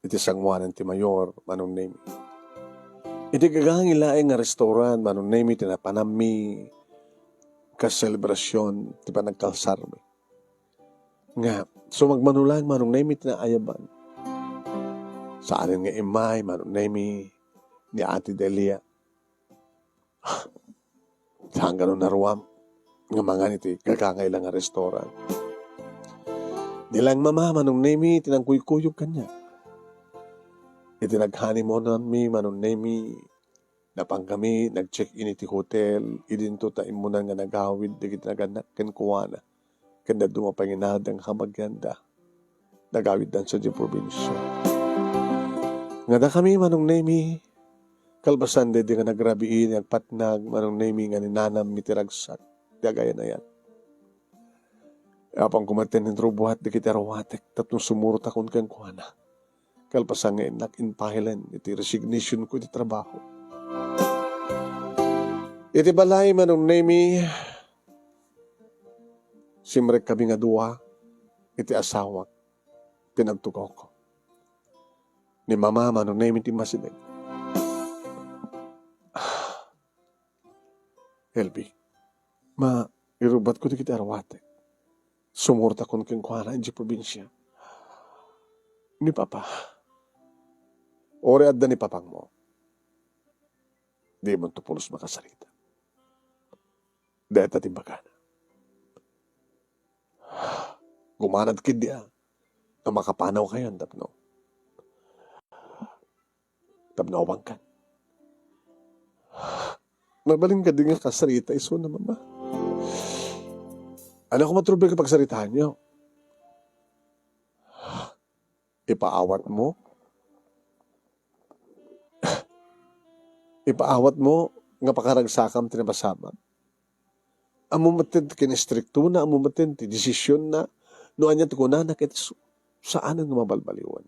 iti sangoanan ti mayor, Manong Nemi. Iti gagangi laeng nga restaurant, Manong Nemi, ti napanammi kas selebrasion ti panagkalsarmi. Nga, sumagmamano laeng, Manong Nemi, ti naayaban. Saanen nga immay, Manong Nemi, ni Ate Delia. Saan nga no naruam nga mangan iti gagangay la nga restaurant. Ni laeng Mama, Manong Nemi, ti nangkuykuyog kaniak. Iti nag-honeymoonanmi, Manong Nemi, napankami, nag-check-in iti hotel, idinto ta immunan nga nagawid dagiti nagannak kenkuana. Ken dadduma pay nga inadda nga kabagianda. Nagawiddan sadiay probinsia. Nga dakami, Manong Nemi, kalpasan daydi nga nagrabii nga agpatnag, Manong Nemi, nga ni nanammi ti ragsak ti agayan-ayan. Apan koma ti inrubuat dagiti aruatek tapno sumurotakon kenkuana. Kalpasan nga innak infilen iti resignationko iti trabaho. Iti balay, Manong Nemi, simrek kami nga dua iti asawak ti nagtugawko. Ni Mama, Manong Nemi, ti masideg. Elvi, mairubatko dagiti aruatek. Sumurotakon kenkuana idiay probinsia. Ni Papa, uray adda ni Papangmo, dimonto pulos makasarita. Dayta ti imbagana. Gumanad ketdi a, a makapanawkayon tapno, tapno awankan. Mabalin kadi nga kasarita isuna, Mama? Ania koma ti rumbeng a pagsaritaanyo? Ipaawatmo? Ipaawatmo nga pakaragsakam ti napasamak? Ammom metten ti kinistriktona, ammom metten ti desisionna, no ania ti kunana ket su-, saanen nga mabalbaliwen.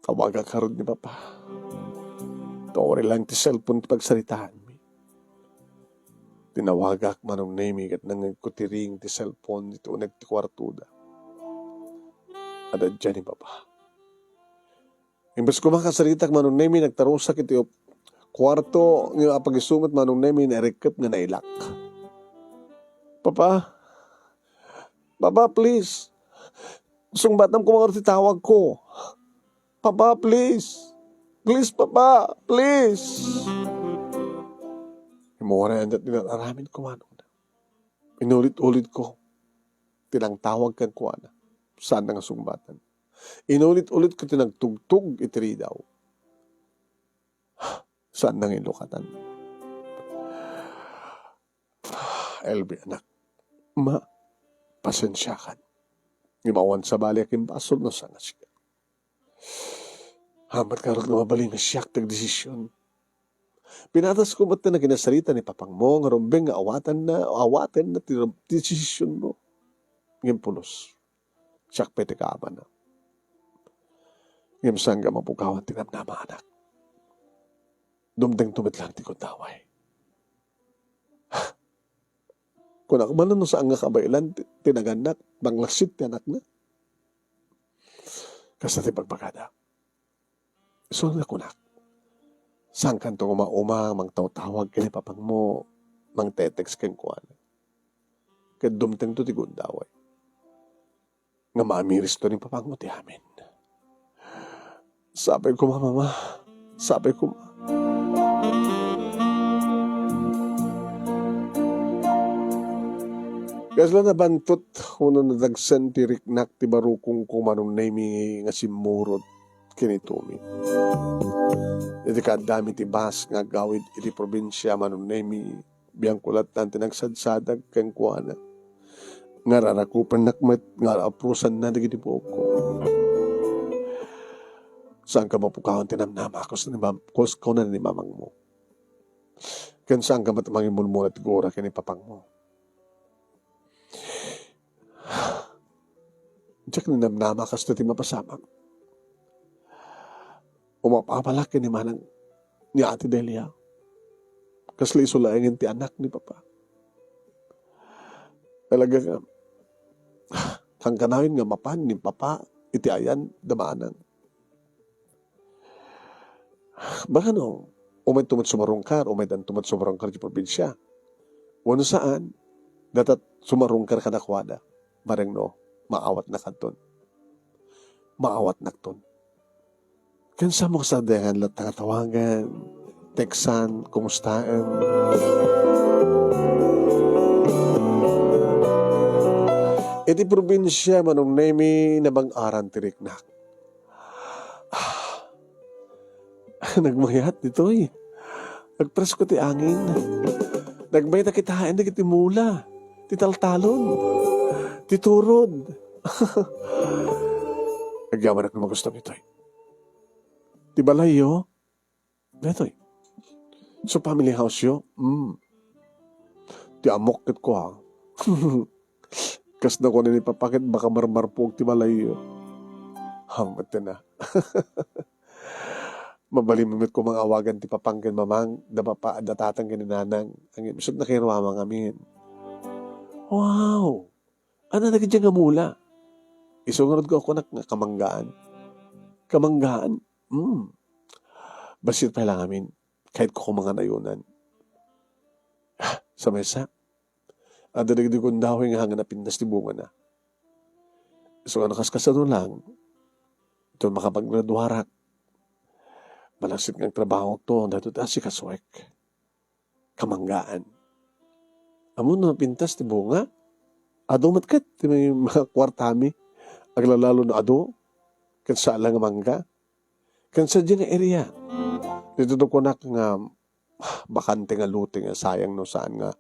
Tawagak ngarud ni Papa. Ta uray laeng ti cellphone ti pagsaritaanmi. Tinawagak, Manong Nemi, ket nangngegko ti ring ti cellphone iti uneg ti kuartoda. Adda diay ni Papa. Imbes koma kasaritak, Manong Nemi, nagtarusak iti op-, kuarto, nga apagisu met, Manong Nemi, nairekkep nga nailak. "Papa, Papa, please. Sungbatam koma ngarud ti tawagko. Papa, please. Please, Papa, please." Immuna ania ti naaramidko, Manong. Inulit-ulitko ti nangtawag kenkuana. Saanna nga sungbatan. Inulit-ulitko ti nagtugtog iti ridaw. Saanna nga inlukatan. Elvi, anak, ma, pasensiakan. Ngem awan sabali a kimbasol no saan nga sika. Amangan ngarud nga mabalin nga siak ti agdesisyon. Pinatasko met ti kinasarita ni Papangmo nga rumbeng nga awatenna, awatenna ti, ti desisionmo. Ngem pulos, siak pay ti kaamana. Ngem saanka mapukawan ti namnama, anak. Dumtengto met laeng ti gundaway. Kunak man no saan nga kabaelan ti, ti nagannak, panglaksit ti anakna. Kasta ti bagbagada. Isu nga kunak, saankanto nga uma-uma mangtawtawag ken ni Papangmo, mangte-text kenkuana. Ket dumtengto ti gundaway nga maamiristo ni Papangmo ti amin. Sapay koma, Mama. Sapay koma. Kasla nabantot wenno nadagsen ti riknak ti barukongko, Manong Nemi, nga simmurot ken ni Tommy. Iti kaaddami ti bus nga agawid iti probinsia, Manong Nemi, biangko latta ti nagsadsadag kenkuana. Nga rarakupennak met nga apusanna dagiti buokko. Saanka mapukawan ti namnama, kus-, ni mam-, kus-, kuna ni mamangmo. Ken saanka met mangimmulmula ti gura ken ni papangmo. Diak ninamnama kastoy ti mapasamak. Umapabalak ken ni manang ni Ate Delia. Kasla isu laengen ti anak ni Papa. Talaga nga, kankanayon nga mapan ni Papa iti ayan da manang. Baka no, umayto met sumarungkar, umaydanto met sumarungkar ti probinsia. Wenno saan, datat sumarungkar kadakuada. Bareng no, maawatnakton. Maawatnakton. Ken saan mo kasardenggan latta nga tawagan, teksan, kumustaen. Iti probinsia, Manong Nemi, nabang-aran ti riknak. Ah, nagmayat ditoy. Nagpresko ti angin. Nagmayat a kitaen dagiti mula, ti taltalon, ti turod. Agyamanak no magusto ditoy. Ti balayyo, daytoy. So family house yo, mm. Ti ammok ket kua, kasna kuna ni Papa ket baka marmarpuog ti balayyo. Ham, ket na. Mabalin met koma nga awagan ti papang ken mamang, da papa, da tatang ken ni nanang. Ngem isut' nakairuamang amin. Wow! Ania dagiti nga mula? Isu ngarud nga kunak nga kamanggaan. Kamanggaan? Mm. Bassit pay la ngamin. Kayatko koma nga nayonan. Sa maysa, adda dagiti gundaway nga haan nga napintas ti bungana. Isu nga no kaskasano lang, inton makapaggraduarak, malaksid nga agtrabahokto, daytoy ti asikasuek. Kamanggaan. Ammom no napintas ti bunga? Adu met ket ti may mga kuartami. Aglalalo no adu, ket saan la nga mangga. Ken sadiay nga area. Ditoy kunak nga bakante nga lote nga sayang no saan nga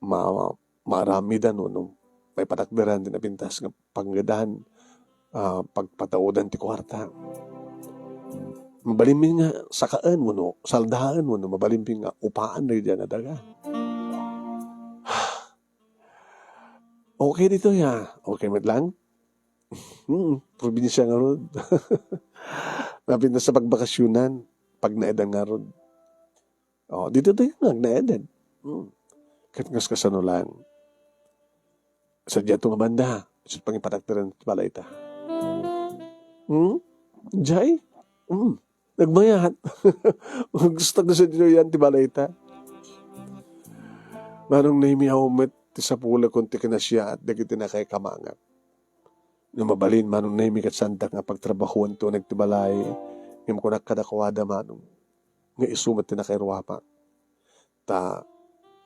ma-, maaramidan wenno maipatakderan ti napintas nga panggedan, ah, pagpataudan ti kuarta. Mabalinmi nga sakaen wenno saldaen wenno mabalinmi nga upaan dagiti nga daga. Okay ditoy, ah. Okay met lang. Hmm, probinsia ngarud. Napintas a pagbakasionan, pagnaedan ngarud. Oh, ditoy nga agnaedan. Hmm. Ket kaskasano lang. Sadiay to nga banda, isut' pangipatakderan ti balayta. Hmm? Jay? Hmm. Nagmayat. Gusto ko sa diyo yan ti balayta. Manong Nemi, awan met ti sapulekon ti kinasiaat dagiti nakaikamangak. No mabalin, Manong Nemi, ket saandak nga pagtrabahoen ti uneg ti balay, ngem kunak kadakuada, Manong, nga isu met ti nakairuamak. Ta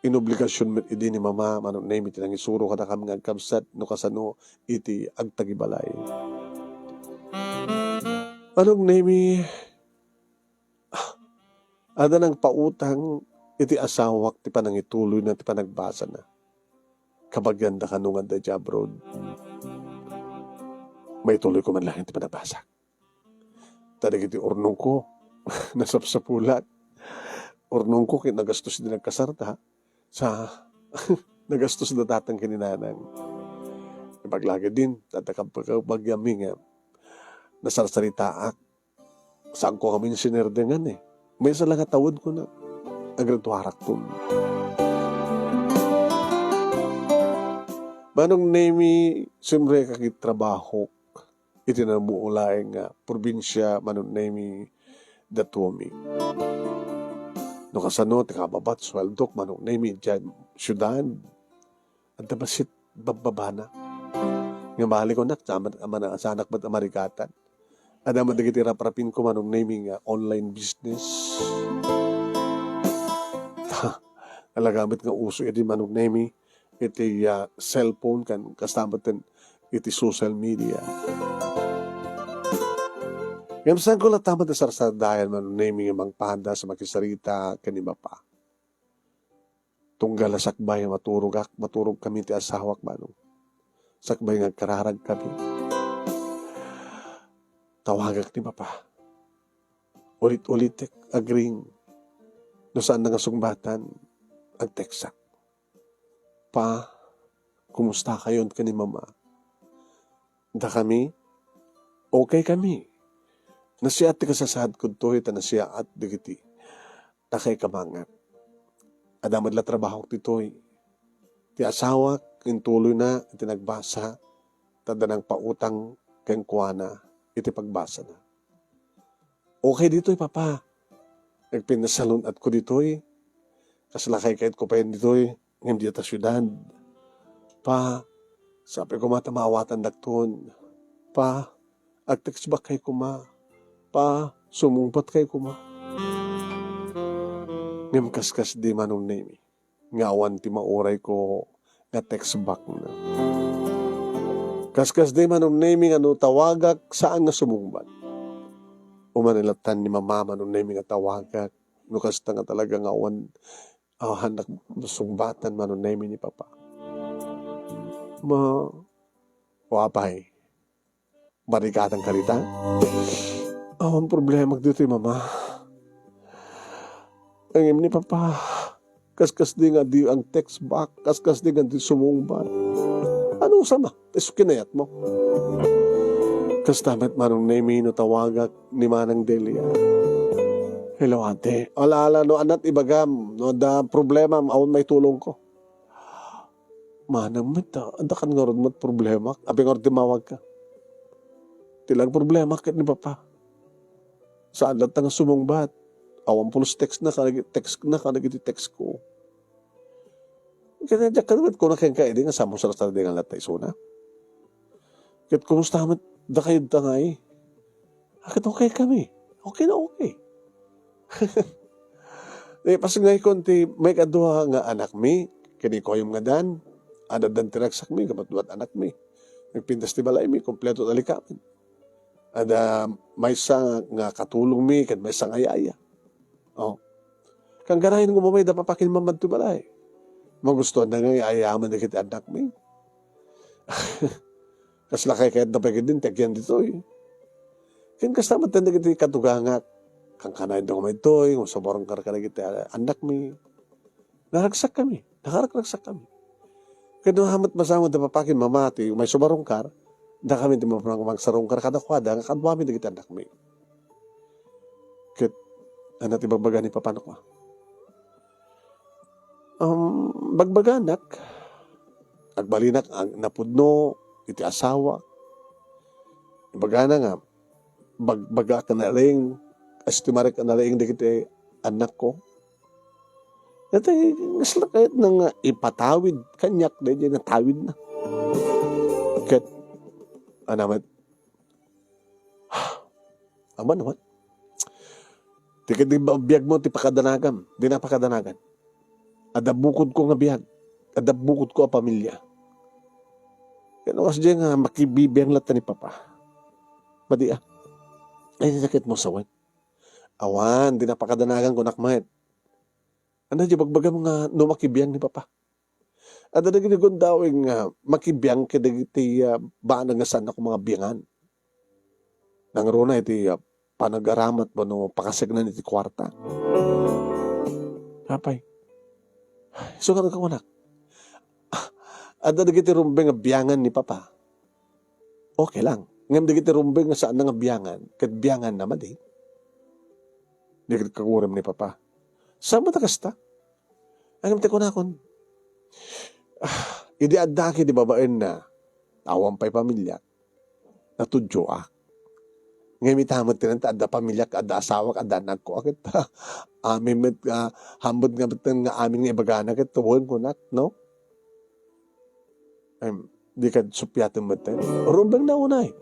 inobligasion met idi ni Mama, Manong Nemi, ti nangisuro kadakami nga agkabsat no kasano iti agtagibalay. Manong Nemi, adda nangpautang iti asawak ti panangituloyna ti panagbasana. Kabagianda kano nga adda idiay abroad. Maituloyko man laeng ti panagbasa. Ta dagiti urnongko, nasapsapulak. Urnongko ket nagastos idi nagkasarta, sa nagastos da tatang ken ni nanang. Ibagbagidin, ta adda kabagiami nga nasarsaritaak. Saanko ngamin sinerdengan, eh. Maysa la nga tawen, kuna, agraduarakton. Manong Nemi, siempre, kakagtrabahok iti namuulaeng nga probinsia, Manong Nemi, datomi. No kasano ti kababat, sueldok, Manong Nemi, diay siudad, adda bassit babbabana. Nga bali ko, nak, sama-, ama-, saanak met a marigatan. Adda met dagiti raprapinko, Manong Nemi, nga online business. Talaga met nga uso idi, Manong Nemi, iti, ah, cellphone ken kasta met iti social media. Ngem saanko latta met a sarsardayan, Manong Nemi, nga mangpadas a makisarita ken ni Papa. Tunggal a sakbay a maturogak, maturogkami ti asawak, Manong. Sakbay nga agkararagkami, tawagak ni Papa. Ulit-ulitek, agring. No saanna nga sungbatan, agteksak. Pa, kumusta kayon ken ni Mama? Dakami, okay kami. Nasiaat ti kasasaadko ditoy, ta nasiaat dagiti nakaikamangak. Adda met la trabahok ditoy. Ti asawak, intuloyna iti nagbasa, ta adda nangpautang kenkuana iti pagbasana. Okay ditoy, Papa. Agpinnasalun-atko ditoy. Kasla kaykayatko payen ditoy, ngem diay ta siudad. Pa, sapay koma ta maawatandakton. Pa, agtext back kay koma. Pa, sumungbat kay koma. Ngem kaskasdi, Manong Nemi, nga awan ti maurayko nga text back na. Kaskasdi, Manong Nemi, nga no tawagak, saan nga sumungbat. Umanilatan ni Mama, Manong Nemi, nga tawagak. No kasta nga talaga nga awan, awan sungbatan, Manong Nemi, ni Papa. Ma, wa pay. Barikatan ka dita? Awan problema ditoy, Mama. Ngem ni Papa, Kaskasdi nga di ang text back, kaskasdi nga di sumungbat. Ano sama? Isu kinayatmo. Kasta met Manong Nemi no tawagak ni Manang Delia. "Hello, ate. Ala, ala, no, anat ibagam, no, da problema, awan maitulongko." "Manang met, ah, adda kan ngarud met problema. Apay ngarud timmawagka?" "Ti lang problema ket ni Papa. Saan latta nga sumungbat. Awan pulos text na, kadagiti text na, kadagiti text ko." Ket diak ket kuna kenka idi nga saan mo sa latta di nga latta isuna. Ket kumusta met dakayo dita ngay? "Ah, ket okay kami. Okay na okay." Ni pas ngay kon ti maikadua nga anakmi, ken ni Koyom nga Dan, addan ti ragsakmi, gapu met anakmi. Nagpintas ti balaymi, kompleto ti likamen. Adda maysa nga katulongmi, ken maysa nga yaya. Oh. Kangkanayon nga umamay da Papa ken Mama ditoy balay. Magustuanda nga ayaman dagiti annakmi. Kasla kaykayatda pay ketdin ti agyan ditoy. Ken kasta met dagiti katugangak. Kangkanayon nga umay ditoy, nga subarongkar kadagiti annakmi. Naragsakkami, nakaragragsakkami. Ket no, hamet masangod da Papa ken Mama ti umay subarongkar, dakami ti mapnang mangsarungkar kadakuada nga kaduami dagiti annakmi. Ket, ania ti ibagbaga ni Papa no kua? Um, bagbaganak, agbalinak ang napudno iti asawa. Ibagana nga, bagbagak a nalaing, estimarek a nalaing dagiti annakko. Iti, kasla kayatna nga ipatawid kaniak, daydiay natawidna. Ket, ania met, awan, awan. Ti ket di ba-, biagmo ti pakadanagam, di napakadanagan. Adda bukodko nga biag, adda bukodko a pamilya. Ket no kasdiay nga makibibiang latta ni Papa. Madi a. Ay, sakit mo sawen. Awan, di napakadanagan kunak met. Ania diay bagbagam nga no makibiang ni Papa? Adda dagiti gundaweng nga makibiang kadagiti, ah, banag nga saanna koma nga biangan. Nangruna iti, ah, panagaramat wenno pakasegnan iti kuarta. Apay? Isu nga nagkunak. Ah, adda dagiti rumbeng nga biangan ni Papa. Okay lang. Ngem dagiti rumbeng nga saanna nga biangan, ket bianganna madi. Di ket kaguram ni Papa. Saan met a kasta? Ngem ti kunakon, ah, idi adda ket di babaenna, awan pay pamilya, natudioak. Ngem ita met ti nanta, adda pamilyak, adda asawak, adda annakko, ket amin met, ah, hambet nga met nga amin nga ibagana ket wen kunak, no? Em, di kad suppiaten met, eh. Rumbeng na unay.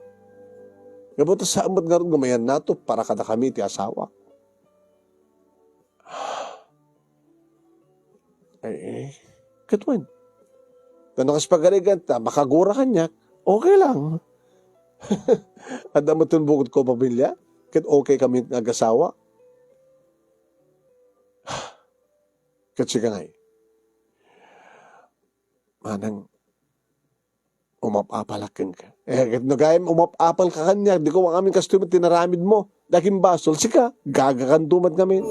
Gapu ta saan met ngarud nga mayannato para kadakami iti asawa. Ay, eh, ket wen. Kano kas pagarigan ta, makagura kaniak, okay lang. Adda met ti bukodko a pamilya, ket okay kami nga agasawa. Ket sika ngay, manang umap-apalak kenka. Eh, ket no gayam umap-apalka kaniak, di ko amin kastoy met ti naramidmo. Dakin basol, sika, gagakanto met ngamin.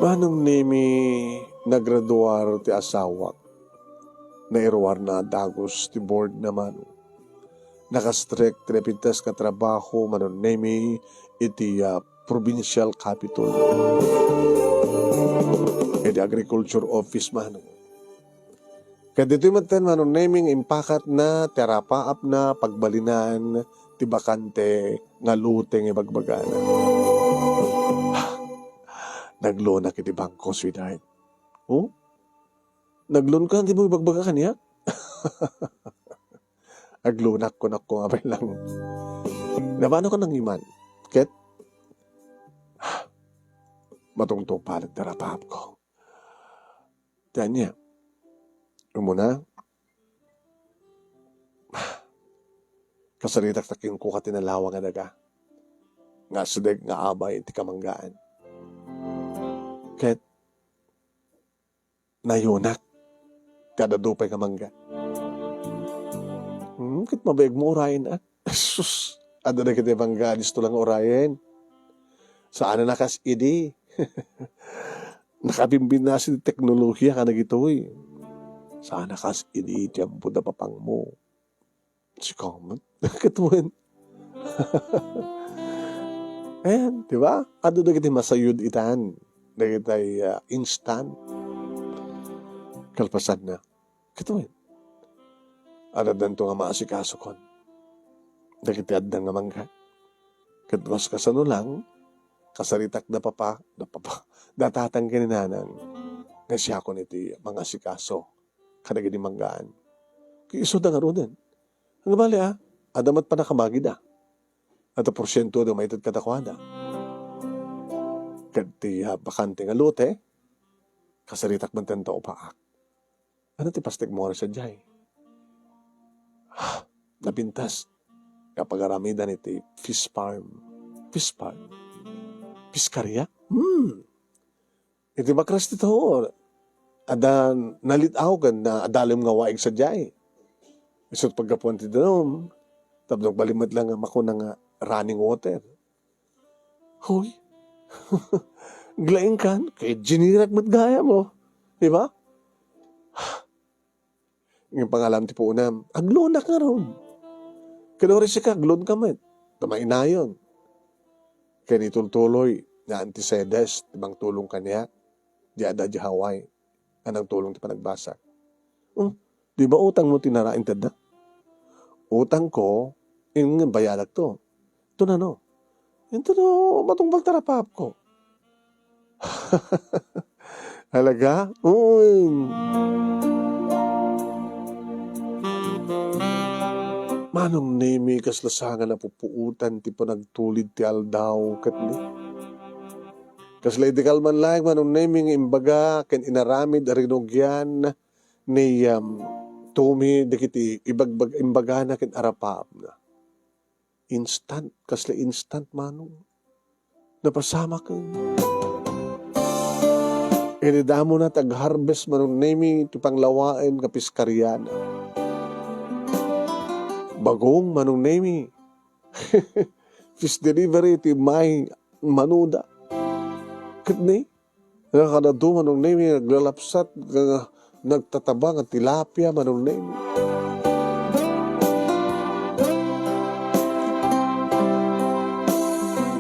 Manong Nemi, nagraduar ti asawak. Nairuarna a dagus ti board na, Manong. Nakastrek ti napintas nga trabaho, Manong Nemi, iti, ah, provincial capitol. Iti agriculture office, Manong. Ket ditoy metten, Manong Nemi, nga impakatna ti arapaapna, pagbalinan ti bakante nga lote nga ibagbagana. Nagloanak iti bangko, sweetheart. Oh? Nagloanka, di mo ibagbaga kaniak? Agloanak, kunakon, apay lang. Napanoka nangiman? Ket, matungtungpalan ti arapaapko. Ti ania? Umuna, kasaritak ta kenkuka ti nalawa nga daga nga asideg nga abay ti kamanggaan. Ket nayonak kada dupay nga mangga. Ket mabiagmo urayen, a? Sus, adda dagiti mangga a disto la nga urayen. Saan a kas idi. Nakabimbinasi ti teknolohiya kadagitoy. Saan a kas idi tiempo da papangmo. Sika met. Ket wen. Ayan, di ba? Adda dagiti masayud itan. Dagitay, ah, instant. Kalpasanna. Ket wen. Addanto nga maasikaso kon dagiti adda nga mangga. Ket kas-, kasano lang, kasaritak da papa, da papa, da tatang ken nanang, nga siakon iti mangasikaso kadagiti manggaan. Ket isuda ngaruden. Nga bali, a, adda met pannakabagida. Adda porsiento da maited kadakuada. Ket ti, a, bakante nga lote, kasaritak met ti upaak. Ano ti pastek mo nga sadiay? Napintas. Kapagaramidan iti fish farm. Fish farm? Piskaria? Hmm. Iti bakras ti tao, adda nalit-aw ken na-, adalem nga waig sadiay. Isut' paggapuan ti danum, tapno agbalin met la nga makuna nga running water. Hoy, aglaingkan, ket jinirak met gayam, o. Di ba? Ngem pangalam ti puonam, aglonak ngarud. Ken uray sika, aglonka met. Ta mainayon. Ken itultuloy ni Auntie Cedes ti mangtulong kaniak, di adda di Hawaii, a nangtulong ti panagbasa. Hmm, di ba utangmo ti naraintedna? Utangko, ingen bayadakto. Ito na, no? Ito, no, matungpal tarapapko. Talaga? Uy. Manong Nemi, kasla saan nga napupuotan ti panagtulid ti aldaw, ket ni? Kasla idi kalman laeng, Manong Nemi, nga imbaga ken inaramid a rinugian ni, um, Tommy dagiti ibagbag-, imbagana ken arapapna. Instant, kasla instant, manong. Napasamaken. Idi damona ti ag-harvest, Manong Nemi, ti panglawaen nga piskariana. Bagong, Manong Nemi. Fish delivery ti may manuda. Ket ni, Nga kadado, Manong Nemi, naglalapsat nga nagtataba nga tilapia, Manong Nemi.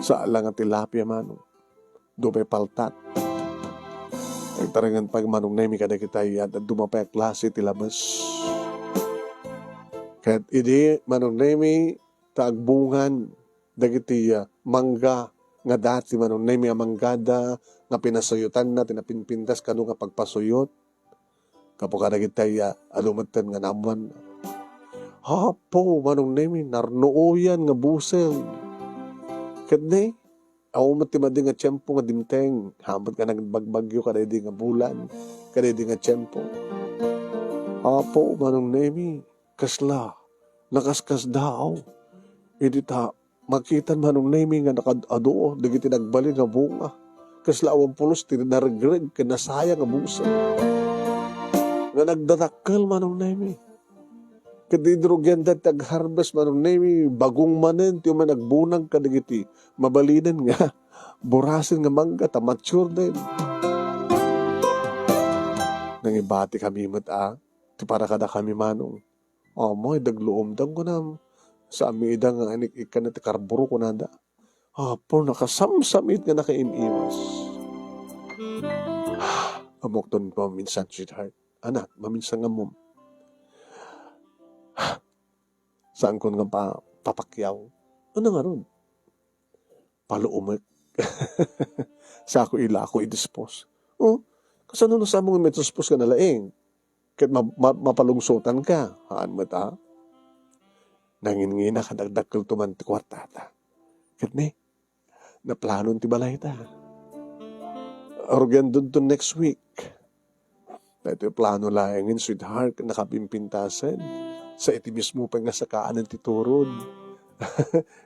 Saan la nga tilapia, Manong. Dumay paltat. Nagtarengan pay, Manong Nemi, kadagitay a dumapay a klase ti labes. Ket idi, Manong Nemi, ta agbungan dagiti, ah, mangga nga dati, Manong Nemi, a manggada nga pinasuyutanna ti napinpintas kano nga pagpasuyot. Gapu kadagiti, ah, adu metten nga naammoan. Apo, Manong Nemi, narnuoyan nga buseng. Ket ni, awan met ti madi nga tiempo nga dimteng. Hamet nga nagbagbagyo kadaydi nga bulan, kadaydi nga tiempo. Apo, Manong Nemi, kasla, nakaskasdaaw. Idi ta makitan, Manong Nemi, nga nakad-adu dagiti nagbalin nga bunga. Kasla awan pulos ti naregreg ken nasayang a buseng. Nga nagdadakkel, Manong Nemi. Ket idi rugianda ti ag-harvest, Manong Nemi, bagong manen ti umay agbunag kadagiti mabalinen nga burasen nga mangga ta mature den. Nangibatikami met a ti para kadakami, Manong. Amay, dagluomda, kunam. Saanmi ida nga inik-ikkan ti karburo, kunada. Apo, nakasamsamit nga nakaim-imas. Ammok ton maminsan, sweetheart. Anak, maminsan nga mom. Saankon nga pa-, papakyaw. Ano nga ron? Paluomek. Sako ilako idispos. Oh, kasano no saan mo nga maidispos nga nalaing? Ket ma-, ma-, mapalungsotan ka. Haan met a. Nanginginak a dakdakkel to man ti kuartata. Ket ni, naplanon ti balayta. Rugiandon to next week. Daytoy plano laengen, sweetheart, nakapimpintasen. Sa iti mismo pay nga sakaanen ti turod.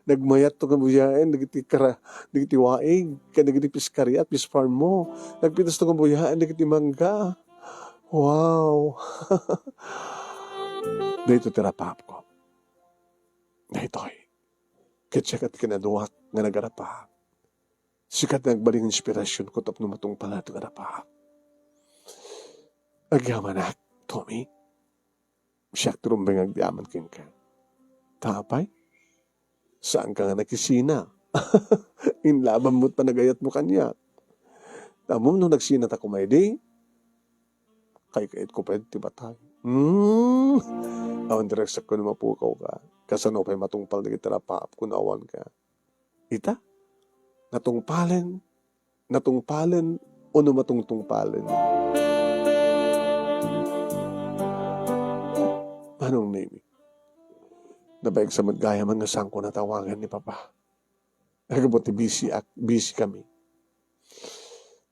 Nagmayat to nga buyaen dagiti kara-, dagiti waig, ken dagiti piskaria, fish farm mo. Nagpintas to nga buyaen dagiti mangga. Wow! Daytoy ti rapapko. Daytoy, ket siak ti kinaduak nga nagarapaap. Sika ti nagbalin nga inspirasionko tapno matungpal daytoy nga arapaap. Agyamanak, Tommy. Siak ti rumbeng nga agyaman kenka. Ta apay? Saanka nga nakisina. Inlaban mo't panagayatmo kaniak. Ammom no nagsinata koma idi, kaykayatko pay ti patay. Hmm. Awan ti ragsakko no mapukawka. Kasano pay matungpal dagiti arapaapko no awanka? Ita, natungpalen, natungpalen, wenno matungtungpalen. Manong Nemi, nabaigsa met gayam nga saanko natawagan ni Papa. Gapu ti busy ak-, busy kami.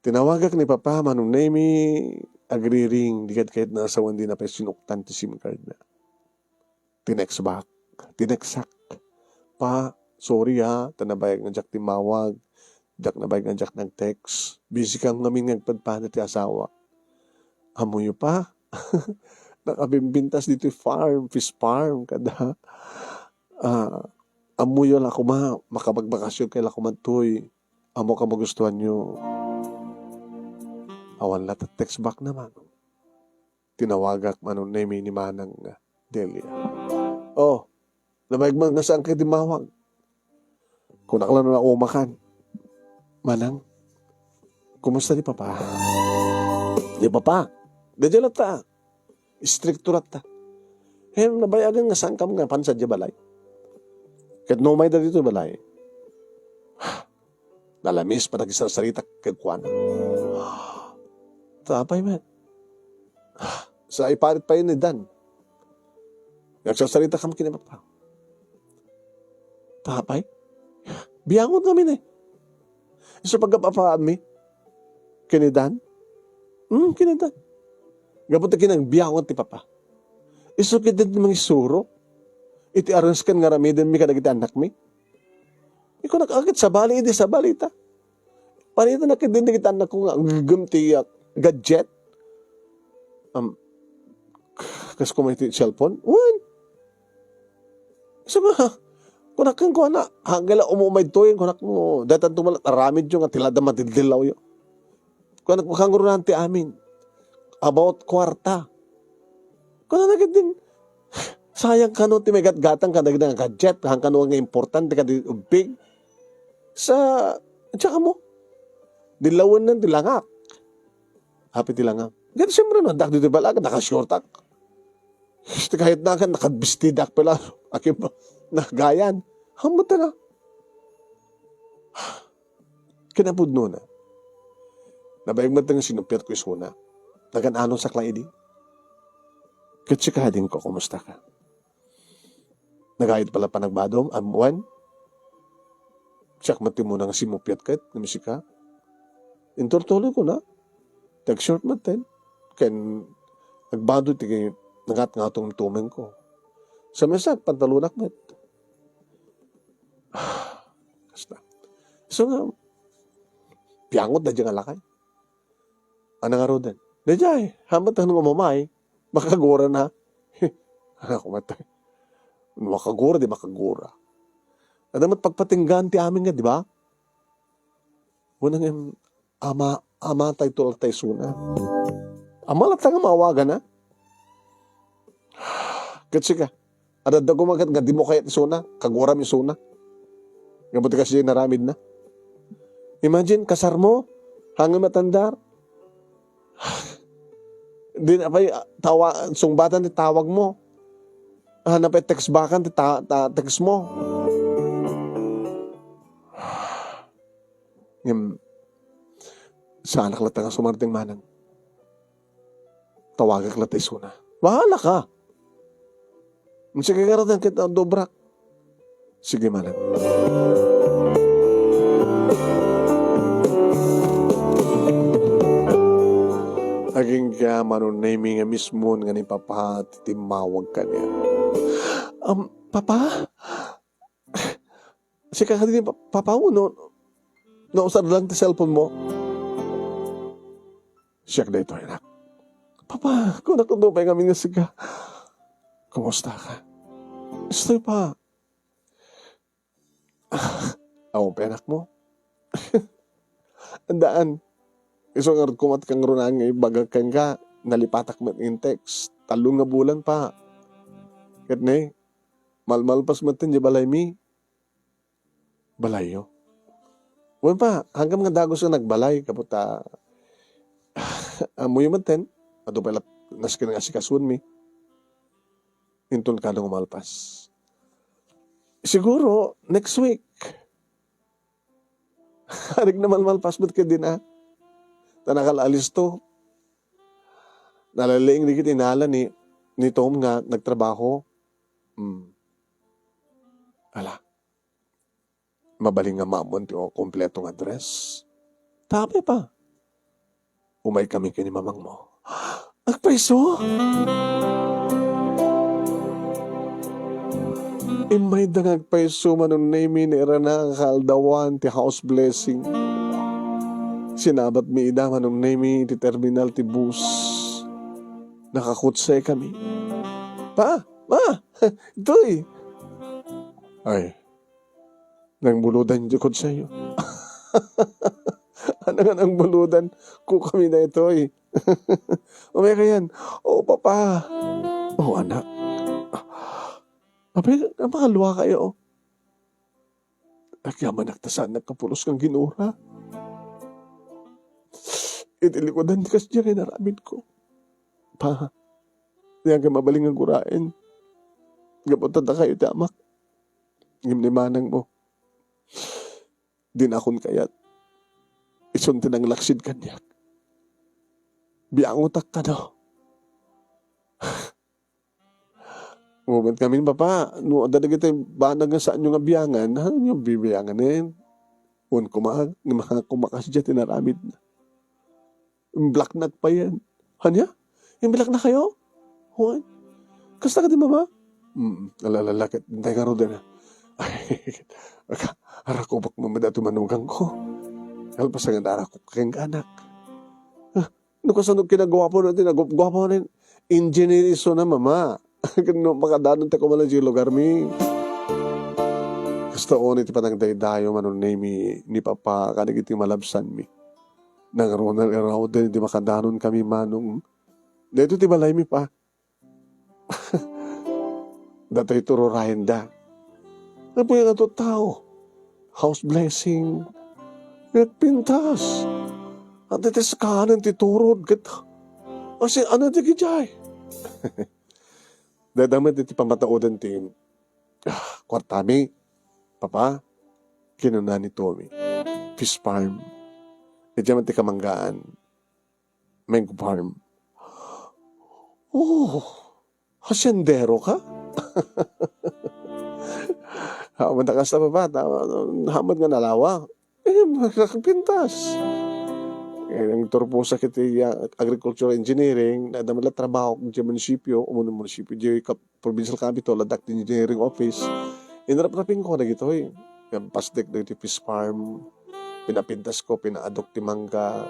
Tinawagak ni Papa, Manong Nemi, agriring, di kad kayat naasawan, dina pay sinuktan ti SIM card na. Tinext back. Tinextak. "Pa, sorry ha, ta nabayag nga diak timmawag. Diak nabayag nga diak nag-text. Busy kam ngamin nga agpadpada ti asawak." "Ammoyo, Pa? Nakabimbintas ditoy farm, fish farm, kada, ah, ammoyo la koma, makabagbakasyon kay la koma ditoy. Ammok a magustuanyo." Awan la ta text back na, Manong. Tinawagak, Manong Nemi, ni Manang Delia. "Oh, nabayag man nga saanka timmawag." Kunak la no naumakan, "Manang, kumusta ni Papa?" "Ni Papa? Daydiay latta. Istrikto latta. He, nabayagan nga saankam nga pan sadiay balay. Ket no umayda ditoy balay, nalamis panagsarsaritak kenkuana." "Ta apay met?" "Sa iparit pay ni Dan. Nagsarsaritakam ken ni Papa." "Ta apay? Biangot ngamin eh. Isu pagkapakaammi ken ni Dan?" "Hmm, ken ni Dan. Gapu ta kinagbiangot ti Papa. Isu ketdin ti mangisuro iti arrangement nga aramidenmi kadagiti annakmi." Ikunak, "Ket sabali idi, sabali ta. Paritan na ketdin dagiti annakko nga aggem ti, ah, gadget." Am, kas kuma iti cellphone? Wen. Isu nga, kunak kenkuana, "Haanka la umumay ditoy," kunak, "no, daytan tumal aramidyo nga ti la da madildillawyo." Kunak, "Kangrunan ti amin. About kuarta." Kunana ketdin, "Sayang kano ti maigatgatang kadagiti nga gadget, haan kano nga importante kadi ubbing. Sa, diak ammo. Dillawennan ti langak." "Apay ti langam?" "Ket siempre no, addak ditoy balaak, nakashortak. Ti kayatna ket nakabestidak pay la. Akim, nagayan. Hammata nga." Kinapudnona, nabayag met nga sinuppiatko isuna. Nagan-anosak la idi. "Ket sika, adingko, kumustaka? Nagayat pala panagbadom, am, wen?" "Siak met ti umuna nga simmuppiat ket, ngem sika?" Inturtuloyko na. Nag-short met ten. Ken nagbado ti nangatngato nga tumengko. Sa mesa, agpantalonak met. Kasta. Isu nga, biangot daydiay nga lakay. Ania ngaruden? Daydiay, haanmo ta nga umamay. Makagura na. Anak ko, matay. Makagura, di makagura. Adda met pagpatinggaan ti amin nga, di ba? Wenno nga, ama, ama, tay tulad tay suna. Ama latta nga maawagan, ha? Ket sika, adda koma ket nga dimo kayat isuna, kaguram isuna. Nga buti kasi inaramid na. Imagine, kasarmo, hangin matandar. Di na pay, ah, tawa-, sungbatan ti tawag mo. Ah, na pay text bakan ti ta-, ta-, text mo. Ngem, saanak latta nga sumardeng, manang. Tawagak latta isuna. Bahala ka. Sige, garatan ket, ah, dobrak. Sige, manang. Agingga, Manong Nemi, nga mismon nga ni Papa ti timmawag kaniak. Um, Papa? Sika kadi ni Pa-, Papa wenno nausar lang ti cellphone mo? Siak daytoy, anak. Papa, kunak no pay ngamin nga sika. Kumusta ka? Istoy, Pa. Awan pay anakmo? Addaan. Isu ngarud koma ti kangrunaan nga ibagak kenka, nalipatak met in text. Tallo nga bulan pa. Ket ne, malmalpas met ti balaymi. Balayyo. Wen pa, haanka nga dagus nga nagbalay, gapu ta ammoyo metten, adu pay la nasken nga asikasuenmi. Inton kano nga malpas. Siguro, next week. Arik na malmalpas met ket din a. Ta nakal-alisto. Nalalaing dagiti inala ni, ni Tom nga nagtrabaho. Hmm. Ala. Mabalin nga maammoan ti kompleto nga address. Tapay pa. Umay kami ken ni mamangmo. Agpayso? Immayda nga agpayso, Manong Nemy, nairana nga kaaldawan ti house blessing. Sinabatmi ida, Manong Nemy, ti terminal ti bus. Nakakutsay kami. Pa, ma, itoy. Ay, nangbulodan ti kutsayyo. Ano nga nangbulodan? Kukami na itoy. Umay kayan. O, papa. O, anak. Apay, makalua kayo. Agyamanak ta saan nagkapulos kang ginura. Iti likudan ti kasdiay nga inaramidko. Pa, diak mabalin nga guraen. Gapu ta dakayo ti amak. Ngem ni manangmo, dinakon kayat. Isun ti nanglaksid kaniak. Biangotak kano. Umet ngamin, papa, no adda dagiti banag nga saanyo nga biangan, haanyo bibianganen? Wen koma, nga maka-, kumakas diay ti inaramidna. Imblaknak payen. Ania? Imblaknakayo? Wen? Kasta kadi, mama? Mm, ala, ala, ala, ket intay ngaruden. Ay, aka-, arakubak mamada ti manugangko. Kalpasan nga arakok kenka, anak. Ah, No kasano kinagwapo na ti nagguapguapo na engineer isuna, mama. Ken no makadanon ti kumanan ti lugarmi. Kasta unay ti panagdaydayo, Manong Nemy, ni papa kadagiti malabsanmi. Nangruna iraw ti makadanon kami, manong. Daytoy ti balaymi, pa. Datoy tururayenda. Apay nga to tao? House blessing. Nagpintas. At iti sakanen ti turod ket asi ano ti gijay? Dadamet iti pamataodan ti, ah, kuartami. Papa, kinuna ni Tommy. Fish farm. Iti man ti kamanggaan. Mango farm. Oh, haciendero ka? Hamat a kasta, papa, ta-, hamat nga nalawa. Eh, nakapintas. Eh, nang turposak iti, ah, agricultural engineering, nadamag la trabaho iti munisipyo, umuna munisipyo, di kap-, provincial capitol, adda ti engineering office. Inraprapingko dagitoy. Ngem pastek dagiti fish farm, pinapintasko, pinaadok ti mangga,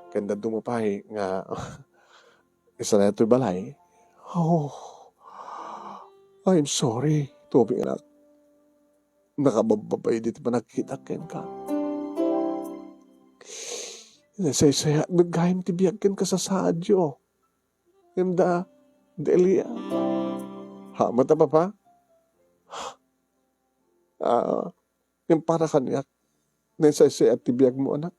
ken dadduma pay nga isarayo toy balay. Oh, I'm sorry, Toby, anak. Nakababbabain iti panagkitak kenka. Nasaysayaat met gayam ti biag ken kasasaadyo. Ngem da, Delia. Hamat a, papa? Ah, ngem para kaniak, nasaysayaat ti biagmo, anak.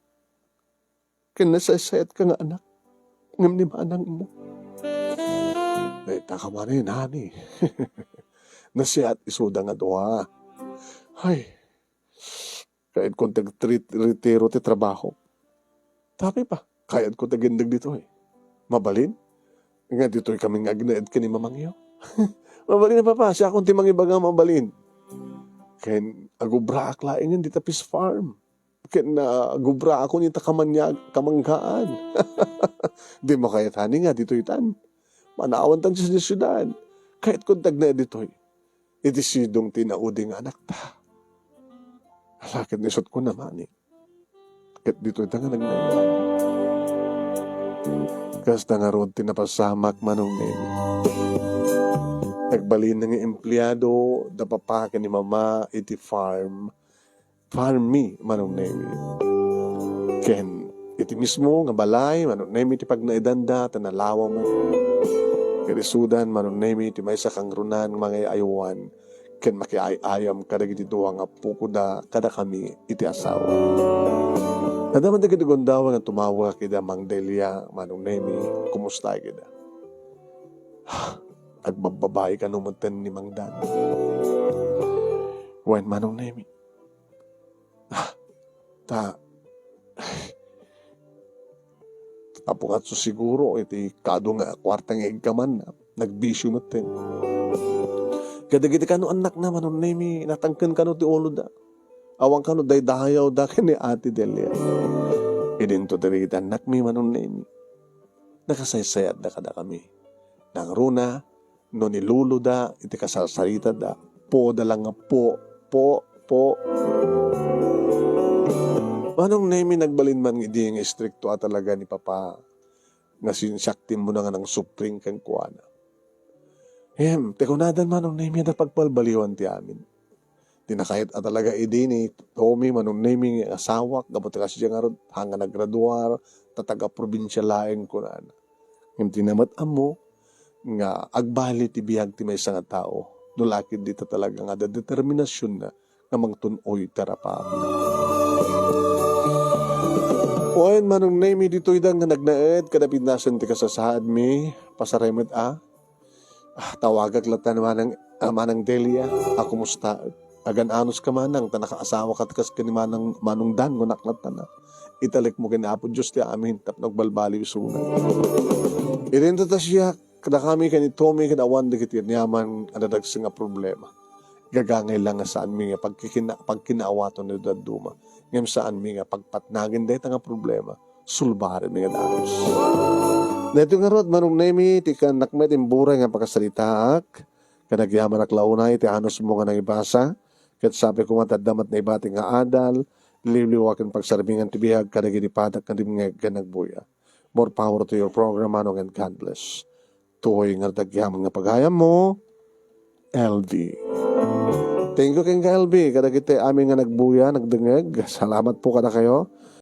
Ken nasaysayaat ka nga anak. Ngem ni manangmo. Dayta ka manen, honey. Nasayaat isuda nga dua. Ay, Kayatko ti agtrit-, retiro ti trabaho. Tapay pa, kayatko ti agindeg ditoy. Mabalin? Nga ditoy kami nga agnaed ken ni mamangyo. Mabalin a, papa, siakon ti mangibaga, mabalin. Ken agubraak laengen dita fish farm. Ken, ah, agubraakon ita kamanyag-, kamanggaan. Dimo kayat, honey, nga ditoy tan. Manawantan ti siudad. Kayatko ti agnaed ditoy. Iti sidong ti naudi nga anakta. Ala, ket isut' ko namani. Ket ditoy ta nga nagnayon. Kasta ngarud ti napasamak, Manong Nemy. Nagbalin nga empleado da papa ken ni mama iti farm. farm mi, Manong Nemi. Ken iti mismo nga balay, Manong Nemi, ti pagnaedanda, ta nalawa met. Ket isudan, Manong Nemi, ti maysa kangrunan nga mangay-aywan ken makiay-ayam kadagiti dua nga pukoda kadakami iti asawa. Adda man dagiti gundaway nga tumawag ida Mang Delia, Manong Nemi, kumusta ida? Agbabbabai kano metten ni Mang Dan. Wen, Manong Nemi. Ah, ta, apo ngatso siguro iti kado nga kuarta nga igkamanna. Nagbisio metten. Kadagiti kano annakna, Manong Nemi, natangken kano ti uloda. Awan kano daydayawda ken ni Ate Delia. Idinto dagiti annakmi, Manong Nemi. Nakasaysayatda kadakami. Nangruna, no ni Lolo da iti kasarsaritada, po da lang nga po, po, po. Manong Nemi, nagbalin man idi nga istrikto a talaga ni Papa nga sinsiak ti immuna nga nangsupring kenkuana. Hem, ti kunadan, Manong Nemi, adda pagbalbaliwan ti amin. Ti nakayat a talaga idi ni Tommy, Manong Nemi, nga asawak, gapu ta kasdiay ngarud, haan nga naggraduar, ta taga-probinsia laeng, kunana. Ngem ti namet-ammo nga agbali ti biag ti maysa nga tao, no la ket dita talaga nga adda determinasionna nga mangtun-oy ti arap-aramidna. Wen, Manong Nemi, ditoy da nga nagnaed kada pintasen ti kasasaadmi, pasarem met a, Ah, tawagak latta ni Manang, ah, Manang Delia, a kumusta? Agan-anos ka, Manang, ta nakaasawaka ti kas ken ni Manang, Manong Dan, kunak latta na. Italek mo ken Apo Dios ti amin tapno agbalbaliw isuna. Idinto ta siak, kadakami ken ni Tommy, ket awan dagiti aniaman a dadagsen nga problema. Gagangay lang nga saanmi nga pagkikina-, pagkinaawaton ni dadduma. Ngem saanmi nga pagpatnagen dayta nga problema. Sulbarenmi nga dagus. Daytoy ngarud, Manong Nemi, ti kannak met imburay nga pakasaritaak, ket agyamanak la unay iti anusmo nga nangibasa, ket sapay koma ta adda met naibati nga adal, liwliwa ken pagsarmingan ti biag kadagiti padak nga dimngeg ken nagbuya. More power to your program, Manong, and God bless. Toy nga dagyaman nga pagayammo, L V. Thank you kenka, L V, kadagiti amin nga nagbuya, nagdengeg. Salamat po kadakayo.